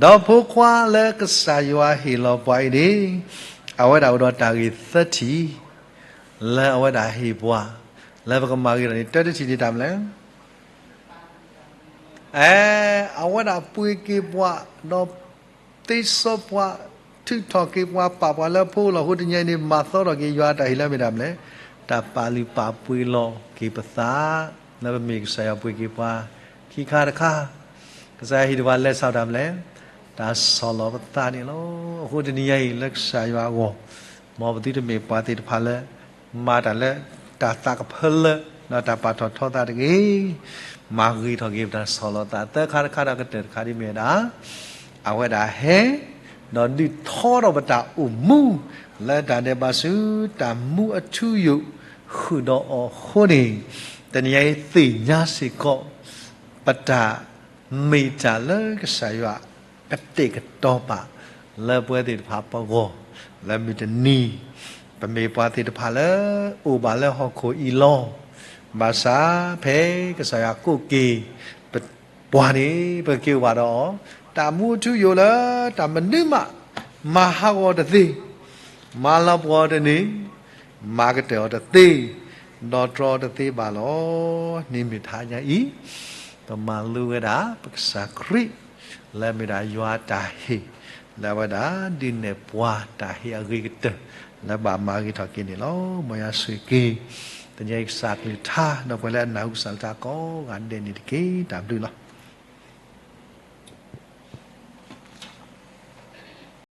ဒီးဖိခွါလၢကစၢ်ယွၤဟ့ၣ်လီၤပှၤအံၤန့ၣ် အဝဲဒၣ်အိၣ်ဒီးတၢ်ဂ့ၢ်သၢထံၣ် လၢအဝဲဒၣ်ဟ့ၣ်ပှၤ လၢပကမၤဂ့ၤထီၣ်န့ၣ် တၢတထံၣ်န့ၣ်တၢ်မနုၤလဲၣ်. အဲ အဝဲဒၣ်ပှ့ၤက့ၤပှၤ ဒီးသ့စီပှၤ ထုးထီၣ်က့ၤပှၤ ပာ်ပှၤလၢဖိလီၤ. အဃိတနံၤအံၤန့ၣ် မၤသီထီၣ်က့ၤယွၤအတၢ်ဟ့ၣ်လီၤမ့ၢ်တၢ်မနုၤလဲၣ်. တၢ်ပာ်လုၢ်ပာ်ပှ့ၤလီၤက့ၤပသး လၢပမ့ၢ်ကစၢ်ယွၤပှ့ၤက့ၤပှၤ ခံခါတခါ ကစၢ်ယွၤဟ့ၣ်ဒံးပှၤလဲၤဆၣ်တၢ်မနုၤလဲၣ်. တၢ်ဆီၣ်လီၤပသးန့ၣ်လီၤ. အဃိတနံၤအံၤလၢကစၢ်ယွၤအဂီၢ် မ်ပသုတမ့ၢ်ပှၤသ့ၣ်တဖၣ်လၢ မၤတၢ်လၢတၢ်သးကဖၢလၢ ဒီးတၢ်ပာ်ထီၣ်ထီသးတဂ့ၤ. မၤဂ့ၤထီၣ်က့ၤပတၢ်ဆီၣ်လီၤသး သၢခါတခါဒီးကတၢၢ်တခါဒ်မ့ၢ်ဝဲဒၣ် အဝဲဒၣ်ဟဲ ဒီးဒုးထီထီၣ်ပတၢ်အိၣ်မူ လၢတၢ်ဒဲးဘးဆူတၢ်မူအထူအယိာ် ဃုာ်ဒီးအီၤအဃိန့ၣ် တနံၤအံၤသ့ၣ်ညါစ့ၢ်ကီး ပတၢ်မ့ၢ်တၢ်လၢကစၢ်ယွၤကတဲာ်ကတီၤပာ် လၢပဝဲသ့ၣ်တဖၣ်ပဂီၢ် လၢမုၢ်တနံၤ ပမ့ၢ်ပှၤသ့ၣ်တဖၣ်လၢ အိၣ်ဘၣ်လၢဟီၣ်ခိၣ်အံၤလီၤ. ဘၣ်ဆၣ်ဖဲကစၢ်ယွၤကိးက့ၤ ပ ပှၤန့ၣ် ပကက့ၤအိၣ်ဘၣ်ဒီးအီၤ, တၢ်မူအထူအယိာ်လၢ တၢ်မနုၤမး မၤဟးဂီၤတသ့, မၤလီၤပှီၢ်တန့ၢ်, မၤကတၢၢ်အီၤတသ့, ဒီးတြီအီၤတသ့ဘၣ်လီၤ. န့ၣ်မ့ၢ်တဟါညါအံၤ ပမၤလိဝဲဒၣ် ပကစၢ်ခရံာ် လၢအမ့ၢ်ဒၣ်ယွၤအတၢ်ဟ့ၣ်, လၢအဝဲဒၣ်ဒုးနဲၣ်ပှၤတၢ်ဟ့ၣ်အဂ့ၤကတၢၢ် လၢဘၣ်မၤဂ့ၤထီၣ်က့ၤန့ၣ်လီၤ. မ်ယွၤဆိၣ်ဂ့ၤက့ၤ တနံၤအံၤကစၢ်ကလုၢ်ကထါ ဒီးပှၤလၢအနၢ်ဟူကစၢ်ကလုၢ်ကထါကိးဂၤဒဲးန့ၣ်တက့ၢ်. တၢ်ဘျုးလီၤ.